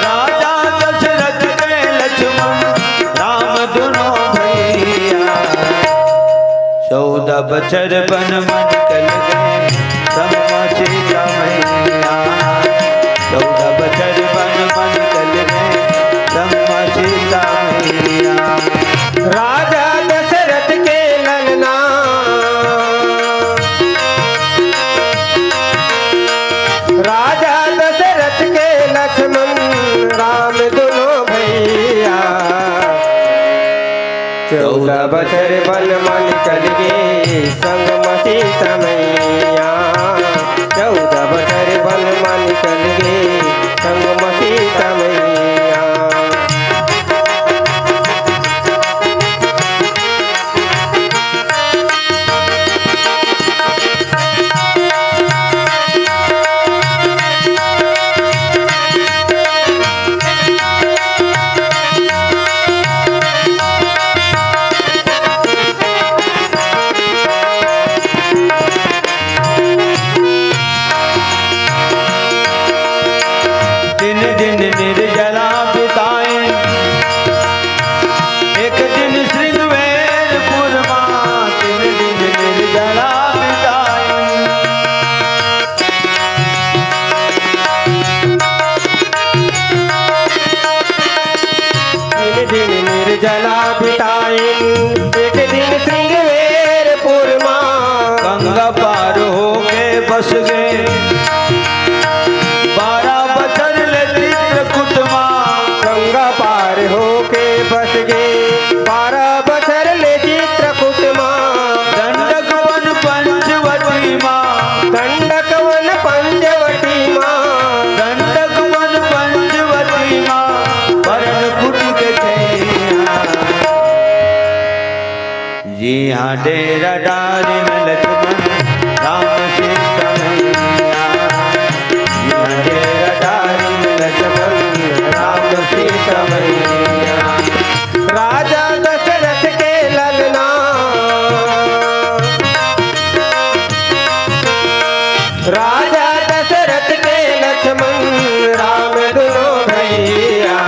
राजा दशरथ के लक्ष्मण राम दुनो भैया। चौदह बछर बन मन कल गए संग म सीता मैया। चौदह बछर बन मन कल गए संग म सीता मैया। राजा दशरथ के ललना, राजा दशरथ के लक्ष्मण राम दुनो भैया। चौदह बछर बन मन कल गे संग म सीता मैया। चौदह बछर बन मन कल गे संग म सीता मैया। तीन दिन निर्जला बिताए, एक दिन श्रृंगवेरपुर मा, तीन दिन निर्जला बिताए। तीन दिन निर्जला बिताइन, एक दिन श्रृंगवेरपुर मा। गंगा पार होके बस गे बारह बछर ले चित्रकूट मा। गंगा पार होके बस गे बारह बछर ले चित्रकूट मा। दंडक वन पंचवटी मा। दंडक वन पंचवटी मा। दंडक वन पंचवटी मा। परन कुटी के छैया। जिहाँ डेरा डारिन लक्ष्मण राम सीता मैया। जिहाँ डेरा डारिन लक्ष्मण राम सीता मैया। राजा दशरथ के ललना, राजा दशरथ के लक्ष्मण राम दुनो भैया।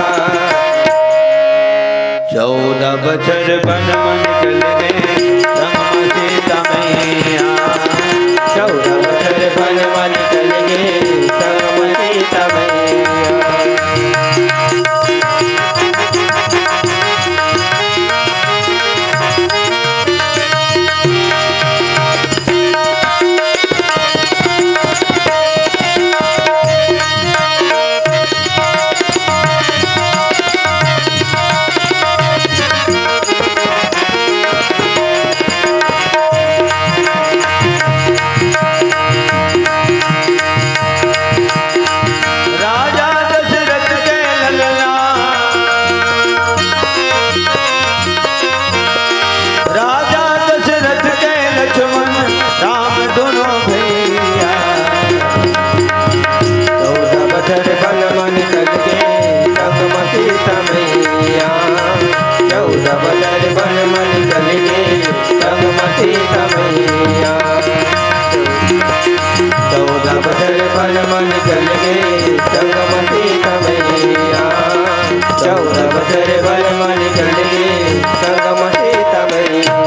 चौदह बछर बन मन कल गे संग म सीता मैया। चौदह बछर बन मन कल गे संग म सीता मैया। राजा दशरथ के ललना, राजा दशरथ के लक्ष्मण राम दुनो भैया। चौदह बछर बन मन कल गे संग म सीता मैया। चौदह बछर बन मन कल गे संग म सीता मैया। चौदह बछर बन मन कल गे संग म सीता मैया। चौदह बछर बन मन कल गे संग म सीता मैया।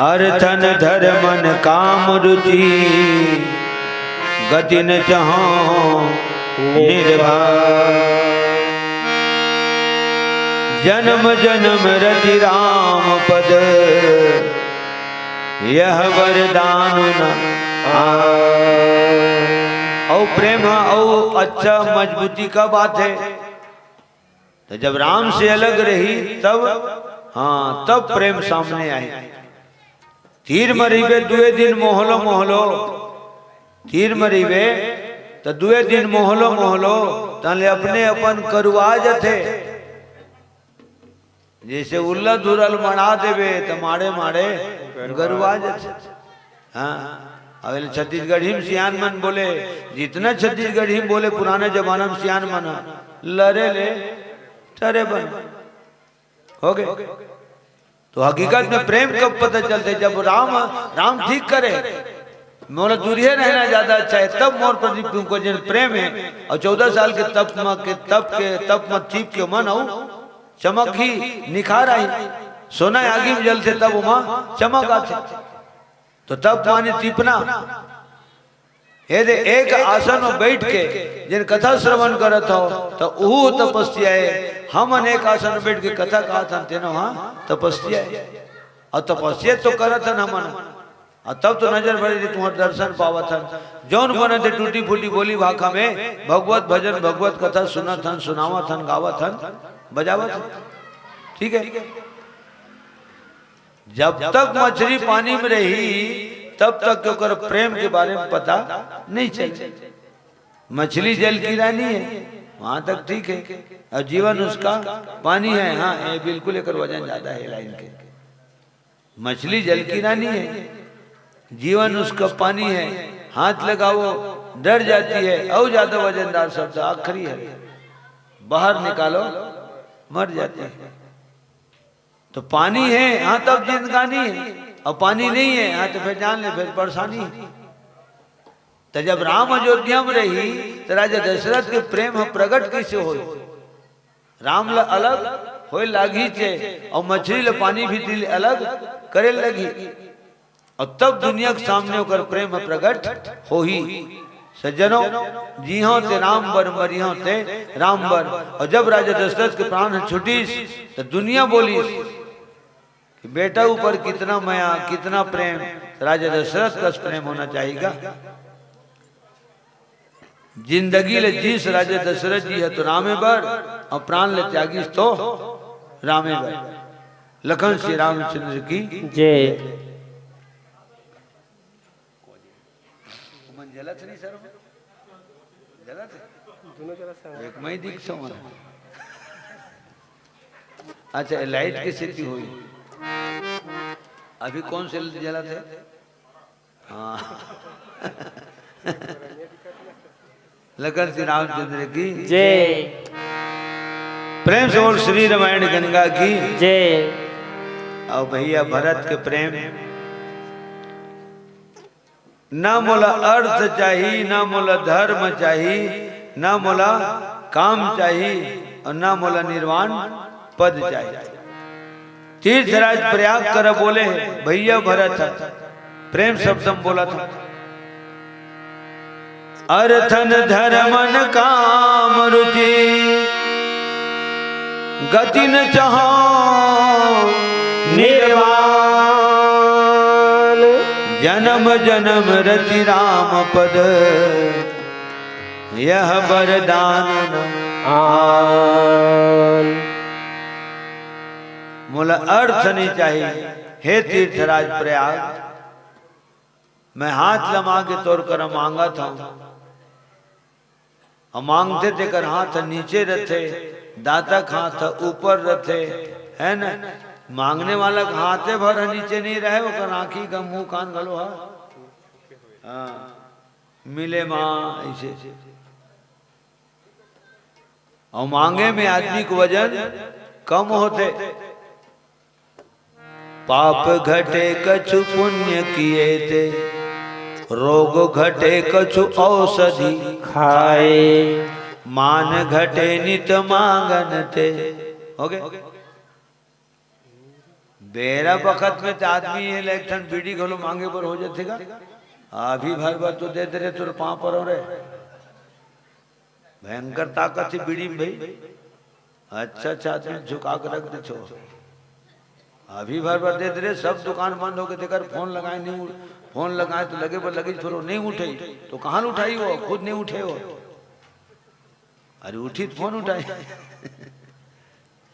अरथन धरमन काम रुचि गति न चहौं निर्भय। जनम जनम रति राम पद यह वरदान न आय। अउ प्रेम ह अउ अच्छा मजबूती का बात हे। तो जब राम से अलग रही तब, हाँ, तब प्रेम सामने आए। तीर म रहिबे दुए दिन मोहलो मोहलो, तीर म रहिबे त दुए दिन मोहलो मोहलो, तले अपने अपन करुआ जथे। जैसे उल्ला धुरल मड़ा देबे, त माड़े माड़े गरुआ जथे। हाँ, अब छत्तीसगढ़ी में सियान मन बोले, जितना छत्तीसगढ़ी में बोले, पुराने जमाना में सियान मन ह, लरे ले टरे बन। हो गए। तो हकीकत में प्रेम कब पता चलते? जब राम, राम ठीक करे, मोला दूरिये रहना ज्यादा अच्छा है, तब मोर प्रति तुमको जिन प्रेम है। और चौदह साल के तप म, के तप के, तप म चीप के मन हो, चमक ही निखार आई। सोना आगी में जलते तब उमा चमक आथे। तो तप माने तीपना। यदि एक आसन में बैठ के जिन कथा श्रवण करत हो, तो उहू तपस्या है। हमन एक आसन में बैठ के कथा कहत हन, तेनो हाँ तपस्या है। और तपस्या तो करत हन हमन, और तब तो नजर भरे तुम्हार दर्शन पावत हन। जौन बने ते टूटी फूटी बोली भाखा में भगवत भजन, भगवत कथा सुनत हन, सुनावत हन, गावत हन, बजावत हन। ठीक है, जब तक मछली पानी में रही, तब तक ओकर प्रेम के बारे में पता नहीं चले। मछली जल की रानी है, वहां तक ठीक है, और जीवन उसका पानी है। हाँ, ये बिल्कुल एकर वजन ज्यादा है लाइन के। मछली जल की रानी है, जीवन उसका पानी है। हाथ लगाओ, डर जाती है, और ज्यादा वजनदार शब्द आखिरी है, बाहर निकालो, मर जाती है। तो पानी है, हाँ, तब जिंदगानी है, और पानी नहीं है, हाँ, तो फिर जान ले, फिर परेशानी है। तो जब राम अयोध्या में रही, तो राजा दशरथ के प्रेम ह प्रगट कैसे हो? राम ला अलग होए लागी चे, और मछली ला पानी भीतरी ले अलग करे लगी, और तब दुनिया के सामने ओकर प्रेम ह प्रगट होही। सज्जनों, जीहो ते राम बर, मरिहो ते राम बर। और जब राजा दशरथ के प्राण ह छुटीस, तो दुनिया बोलीस कि बेटा ऊपर कितना मया, कितना प्रेम। राजा दशरथ कस प्रेम होना चाहिएगा। जिंदगी ले जीस राजा दशरथ जी ह तो रामे बर, और प्राण ले त्यागीस तो रामे बर। लखन श्री रामचंद्र की जय। मन जलत नहीं सर, जलत है? दोनों जलत है। एक मैं दिख समझ। अच्छा, ये लाइट की स्थिति हुई, अभी कौन से जलत है? हाँ। लखन श्री रामचंद्र की जय। प्रेम से बोल श्री रामायण गंगा की जय। और भैया भरत के प्रेम। ना मोला अर्थ चाही, ना मोला धर्म चाही, ना मोला काम चाही, और ना मोला निर्वाण पद चाही। तीर्थराज प्रयाग कर बोले हे, भैया भरत ह, प्रेम शब्दम बोला था। अर्थन धर्मन काम रुचि, गति न चाहौ निर्वाण। जनम जनम रति राम पद, यह वरदान न आन। मोला अर्थ नहीं चाहिए, हे तीर्थराज प्रयाग, मैं हाथ लमा के तोर कर मांगत हूँ। अउ मांगथे तेकर हाथ ह नीचे रथे, दाता के हाथ ह ऊपर रथे, है न? मांगने वाला के हाथे भर ह नीचे नहीं रहे, ओकर आँखी का मुंह कान घलो ह, हाँ, मिले माँ ऐसे। अउ मांगे में आदमी के वजन कम होथे। पाप घटे कछु पुण्य किए ते, रोग घटे कछु औषधि खाए, मान घटे नित मांगन ते। हो गए? बेरा बखत में त आदमी ये ले एक ठन बीड़ी घलो मांगे बर हो जाथे गा। अभी भर बर तो दे दे रे, तोर पाँव परो रे। भयंकर ताकत हे बीड़ी में भाई। अच्छा, अच्छा आदमी झुका के रख देथे। अभी भर बर दे दे रे, सब दुकान बंद हो गए, तेकर फोन लगाए नहीं उठ-, फोन लगाए तो लगे बर लगे, फिर वो नहीं उठे, तो कहाँ उठाई वो, खुद नहीं उठे वो। अरे उठी तो फोन उठाई।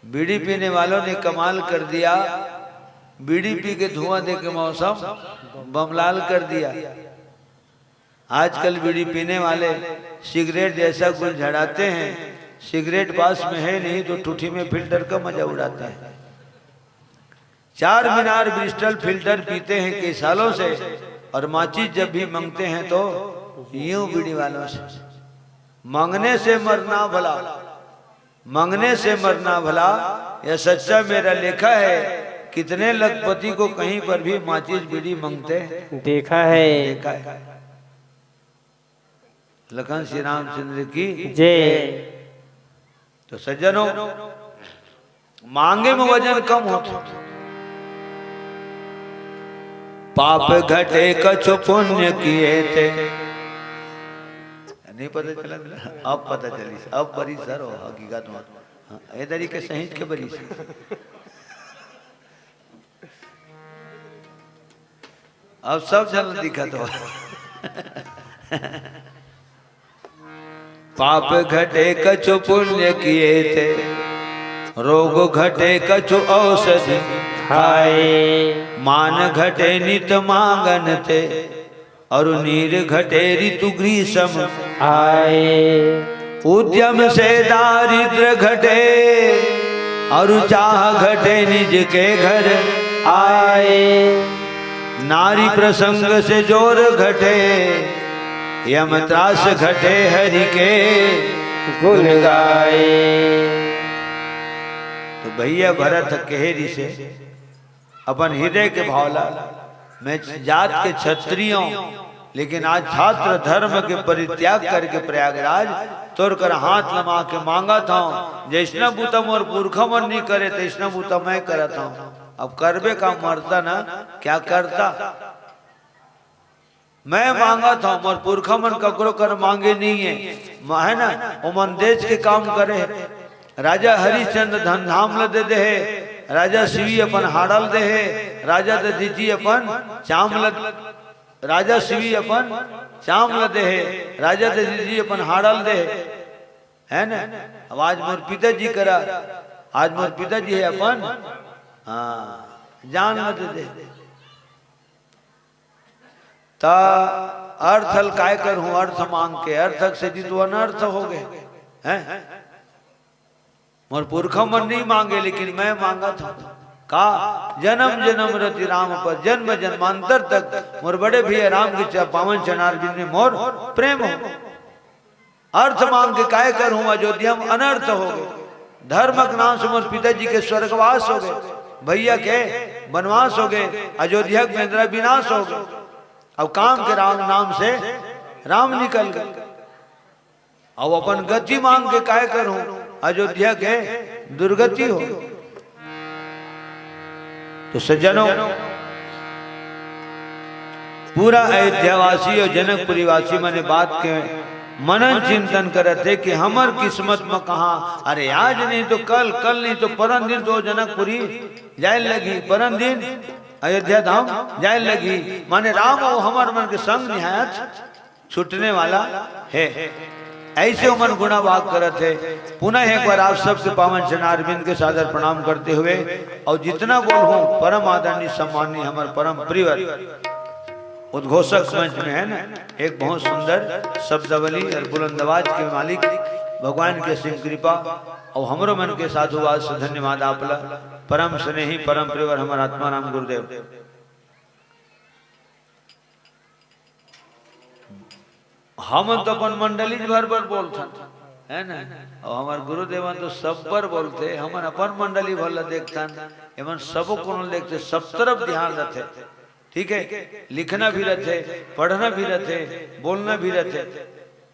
बीड़ी पीने वालों ने कमाल कर दिया, बीड़ी पी के धुआं दे के मौसम बमलाल कर दिया। आजकल बीड़ी पीने वाले सिगरेट जैसा गुल झड़ाते हैं, सिगरेट पास में है नहीं तो ठूठी में फिल्टर का मजा उड़ाते हैं। चार मीनार, ब्रिस्टल फिल्टर पीते हैं कई सालों से, और माचिस जब भी मांगते हैं तो यूं बीड़ी वालों से। मांगने से मरना भला, मांगने से मरना भला, यह सच्चा मेरा लेखा है। कितने लखपति को कहीं पर भी माचिस बीड़ी मांगते हैं। देखा है। देखा है। लखन श्री रामचंद्र की। जय। तो सज्जनों, मांगे में वजन कम होता। पाप घटे कछु पुण्य किए थे। नहीं पता चला? अब पता चली, अब बरी सर हो हकीकत में। हाँ, ए तरीके सहित के बरी सर। अब सब झन दिखत हो। पाप घटे कछु पुण्य किए थे, रोग घटे कछु औषधि खाए। मान घटे नित मांगन ते, और नीर घटे ऋतु ग्रीष्म आए। उद्यम से दारिद्र घटे, और चाह घटे निज के घर आए। नारी प्रसंग से जोर घटे, यम त्रास घटे हरि के गुण गाए। तो भैया भरत कहे रिसे अपन हृदय के भावला, मैं जात के क्षत्रिय हूं, लेकिन आज छात्र धर्म के परित्याग करके प्रयागराज तोर कर हाथ लमा के मांगत हूं। जैसना बूता मोर पुरखा मन नहीं करे, तैसना बूता मैं करत हूं। अब करबे का मरता ना, क्या करता? मैं मांगत हूं, मोर पुरखा मन ककरो कर मांगे नहीं है, म-, है ना? ओमन देश के काम करे है। राजा हरिश्चंद्र धन धाम ल दे दे है, राजा शिवी अपन हाड़ल दे है, राजा दधीची अपन चाम ल, राजा शिवी अपन चाम ल दे है, राजा दधीची अपन हाड़ल दे है, है ना? अब आज मोर पिताजी करा, आज मोर पिताजी है अपन, हाँ, जान ल दे दे। त अर्थ ल काय करहूं, अर्थ मांग के, अर्थक से जी तो अनर्थ हो गए, हैं? मोर पुरखा मन नहीं मांगे, लेकिन मैं मांगत हूं। का? जन्म जन्म रति राम पर, जन्म जन्मांतर तक मोर बड़े भैया राम के च-, पावन चरणार बिंद में मोर प्रेम हो। अर्थ मांग के काय करहूं, अयोध्या में अनर्थ हो गए। धर्म के नाम से मोर पिताजी के स्वर्गवास हो गए, भैया के वनवास हो गए, अयोध्या के मेंदरा विनाश हो गए। अब काम के राम नाम से राम निकल गए। अब अपन गति मांग के काय करहूं, अयोध्या के दुर्गति हो। तो सज्जनों, पूरा अयोध्यावासी और जनकपुरी वासी मने बात के मनन चिंतन करत हे कि हमर किस्मत म कहा, अरे आज नहीं तो कल, कल नहीं तो परन दिन तो जनकपुरी जाए लगी, परन दिन अयोध्या धाम जाए लगी। माने राम अउ हमर मन के संग निहायत छूटने वाला है। ऐसे ओमन गुणा भाग करत हे। पुनः एक बार आप सबके पावन चरणारविंद के सादर प्रणाम करते हुए और जितना बोल हूँ परम आदरणीय सम्माननीय हमर परम प्रियवर उद्घोषक मंच में है ना, एक बहुत सुंदर शब्दावली और बुलंद आवाज के मालिक भगवान के असीम कृपा और हमरो मन के साधुवाद से धन्यवाद आपला। परम स्नेही परम प्रियवर हमर आत्माराम गुरुदेव। हमन तो अपन मंडली भर बर बोलथन, है ना? और हमर गुरुदेवन तो सब बर बोलथे। हमन अपन मंडली भर ला देखथन, एमन सबो कोनो देखथे, सब तरफ ध्यान रथे। ठीक है, लिखना भी रथे, पढ़ना भी रथे, बोलना भी रथे,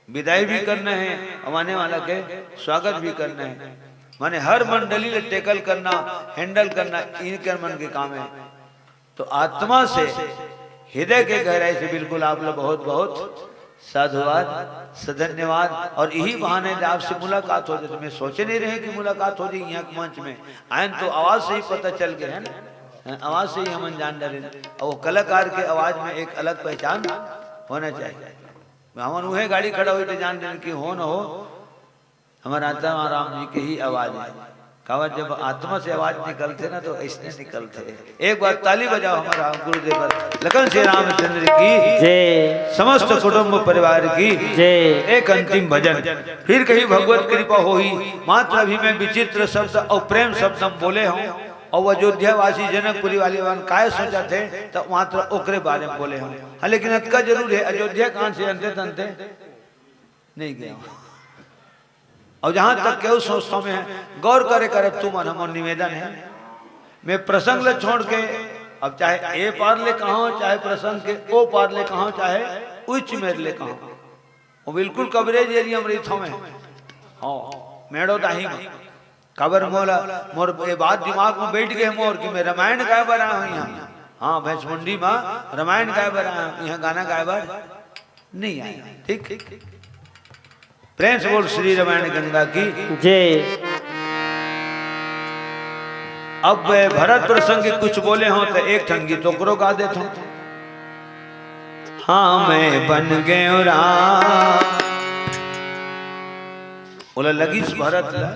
विदाई भी करना है और आने वाला के स्वागत भी करना है। माने हर मंडली ले टैकल करना, हैंडल करना इनकर मन के काम है। तो आत्मा से, हृदय के गहराई से बिल्कुल आप लोग बहुत बहुत साधुवाद, सधन्यवाद। और यही बहाने से आपसे मुलाकात हो जाए। तो मैं सोचे नहीं रहे कि मुलाकात हो जाए यहाँ के मंच में। आयन तो आवाज से ही पता चल गए है ना, आवाज से ही हमन जान डरे। और वो कलाकार के आवाज में एक अलग पहचान होना चाहिए। हमन उहे गाड़ी खड़ा हुई तो जान डरे कि हो न हो हमारे आत्माराम जी के ही आवाज है। काबर जब आत्मा से आवाज निकलथे ना, तो अइसने निकलथे। एक बार ताली बजाओ हमारा गुरुदेव बर, लखन श्री रामचंद्र की जय। समस्त कुटुंब परिवार की जय। एक अंतिम भजन, फिर कहीं भगवत कृपा होही। मात्र अभी मैं विचित्र शब्द अउ प्रेम शब्द हम बोले हंव, अउ अयोध्या वासी जनकपुरी वाले मन काय सोचत हे, त मात्र ओकरे बारे में बोले हंव। हाँ, लेकिन अतका जरूर हे, अयोध्या कांड से अंते तंते नहीं गया हूँ। अउ जहाँ तक केहू संस्था में हे, गौर करे करे तुमन, हमर निवेदन हे, मैं प्रसंग ले छोड़ के, अब चाहे ए पार ले कहांव, चाहे प्रसंग के ओ पार ले कहांव, चाहे उच्च मेर ले कहांव, वो बिल्कुल coverage area में रहिथंव मैं। हाँ, मेड़ो दाही में। काबर मोला, मोर ए बात दिमाग में बैठ गे मोर कि मैं रामायण गाय बर आय हंव इहाँ। हाँ, भैंसमुंडी में रामायण गाय बर आय हंव, इहाँ गाना गाय बर नहीं आय हंव। ठीक, प्रेम से बोल श्री रामायण गंगा की जय। अब भरत प्रसंग के कुछ बोले हंव, त एक ठन गीत ओकरो गा देथंव। हाँ, मैं बन गेंव राम। ओला लगिस भरत ला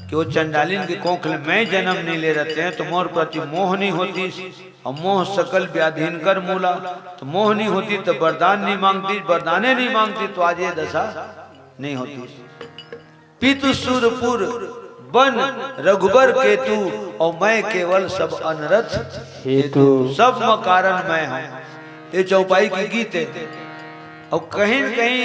कि वो चंडालिन के कोख ले मैं जनम नहीं ले रहतेंव, त मोर प्रति मोह नहीं होतिस, अउ मोह सकल व्याधिन कर मूला, त मोह नहीं होतिस त वरदान नहीं मांगतिस, वरदाने नहीं मांगतिस त आज ये दशा नहीं होतिस। पितु सुरपुर बन रघुबर केतु, अउ मैं केवल सब अनरथ हेतु। सब म कारण मैं हंव। ये चौपाई के गीत हे। अउ कहीं न कहीं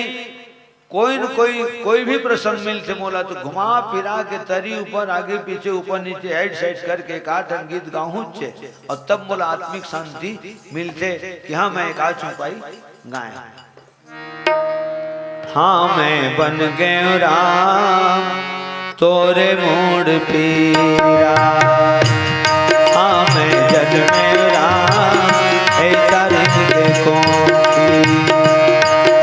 कोई न कोई, कोई भी प्रसंग मिलथे मोला, त घुमा फिरा के तरी ऊपर, आगे पीछे, ऊपर नीचे, हेड साइड करके एक आध ठन गीत गाहूंचे, अउ तब मोला आत्मिक शांति मिलथे कि हाँ, मैं एक आध चौपाई गाय हंव। हाँ, मैं बन गेंव राम तोरे मोड़ पीरा। हाँ, मैं जनमेंव राम हे तारिन के कोखी।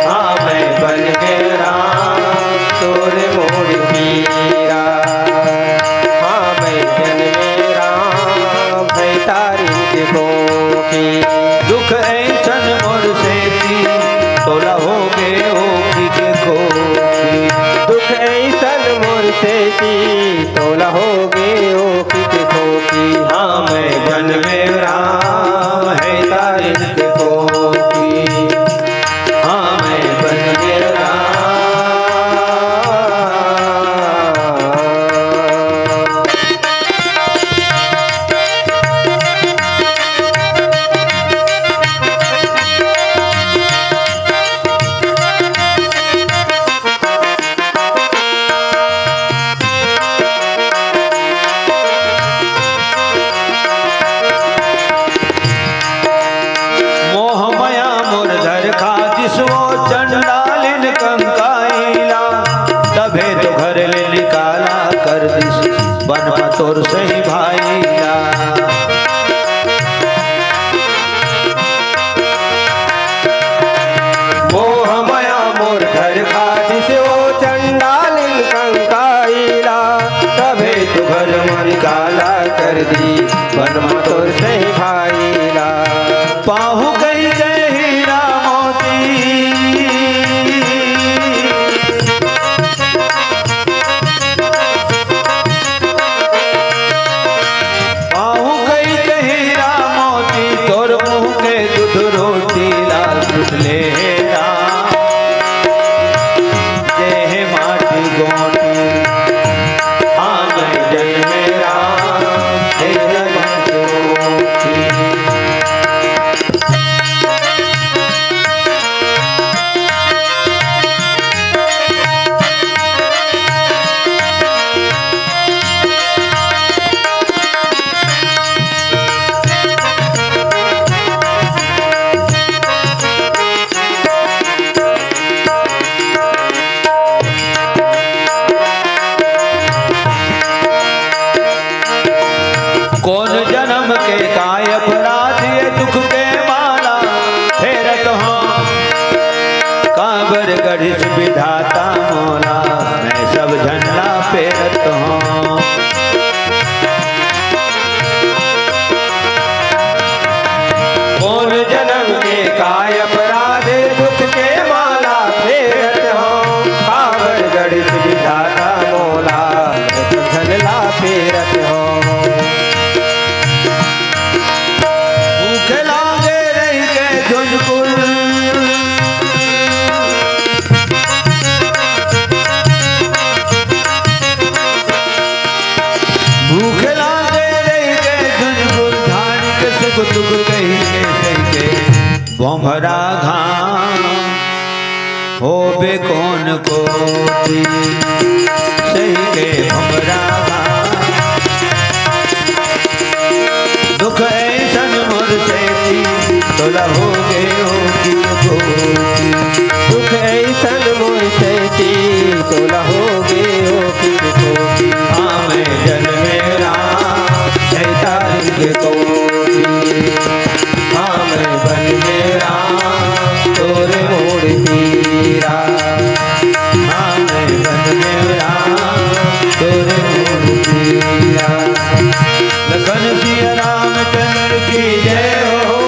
हाँ, मैं बन गेंव राम तोरे मोड़ पीरा। हाँ, मैं जनमेंव राम हे तारिन के कोखी। दुख अइसन मोर सेती तोला होगे ओखी के खोखी। दुख अइसन मोर सेती तोला होगे ओखी के खोखी। हाँ, मैं जनमेंव राम हे तारिन के कोखी। हाँ, मैं बन गेंव राम। मोह मया मोर धर खातिस वो चंडालिन कंकाइला, तभे तो घर ले निकाला कर दिस बन म तोर सही भाईला। मोह मया मोर धर खातिस वो चंडालिन कंकाइला, तभे तो घर म निकाला कर दिस बन म तोर सही भाईला। पाहूं कहिके हीरा मोती। पाहूं कहिके हीरा मोती, तोर मुंह के दूध रोटी ला लूट ले राम। देह माटी गोटी, हाँ मैं जनमेंव राम, हे जगत कोठी। दुख कहिके सहिके भोंभरा घाम, होबे कोन कोती सहिके भोंभरा घाम। दुख ऐसन मोर सेती तोला होगे हो कि कोती। दुख ऐसन मोर सेती तोला होगे हो कि कोती। हाँ, मैं जन्मे राम, जैसा के कोती। हाँ, मैं बन में राम, तोरे मोड़ पीरा। हाँ, मैं बन में राम, तोरे मोड़ पीरा। लखन सिया रामचंद्र की जय हो,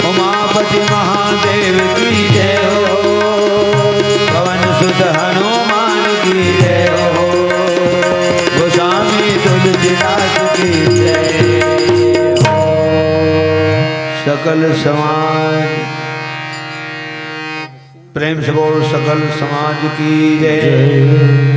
उमापति महादेव की जय हो, पवन सुत हनुमान की जय हो, गोस्वामी तुलसीदास की जय हो। सकल समाज प्रेम से बोल, सकल समाज की जय।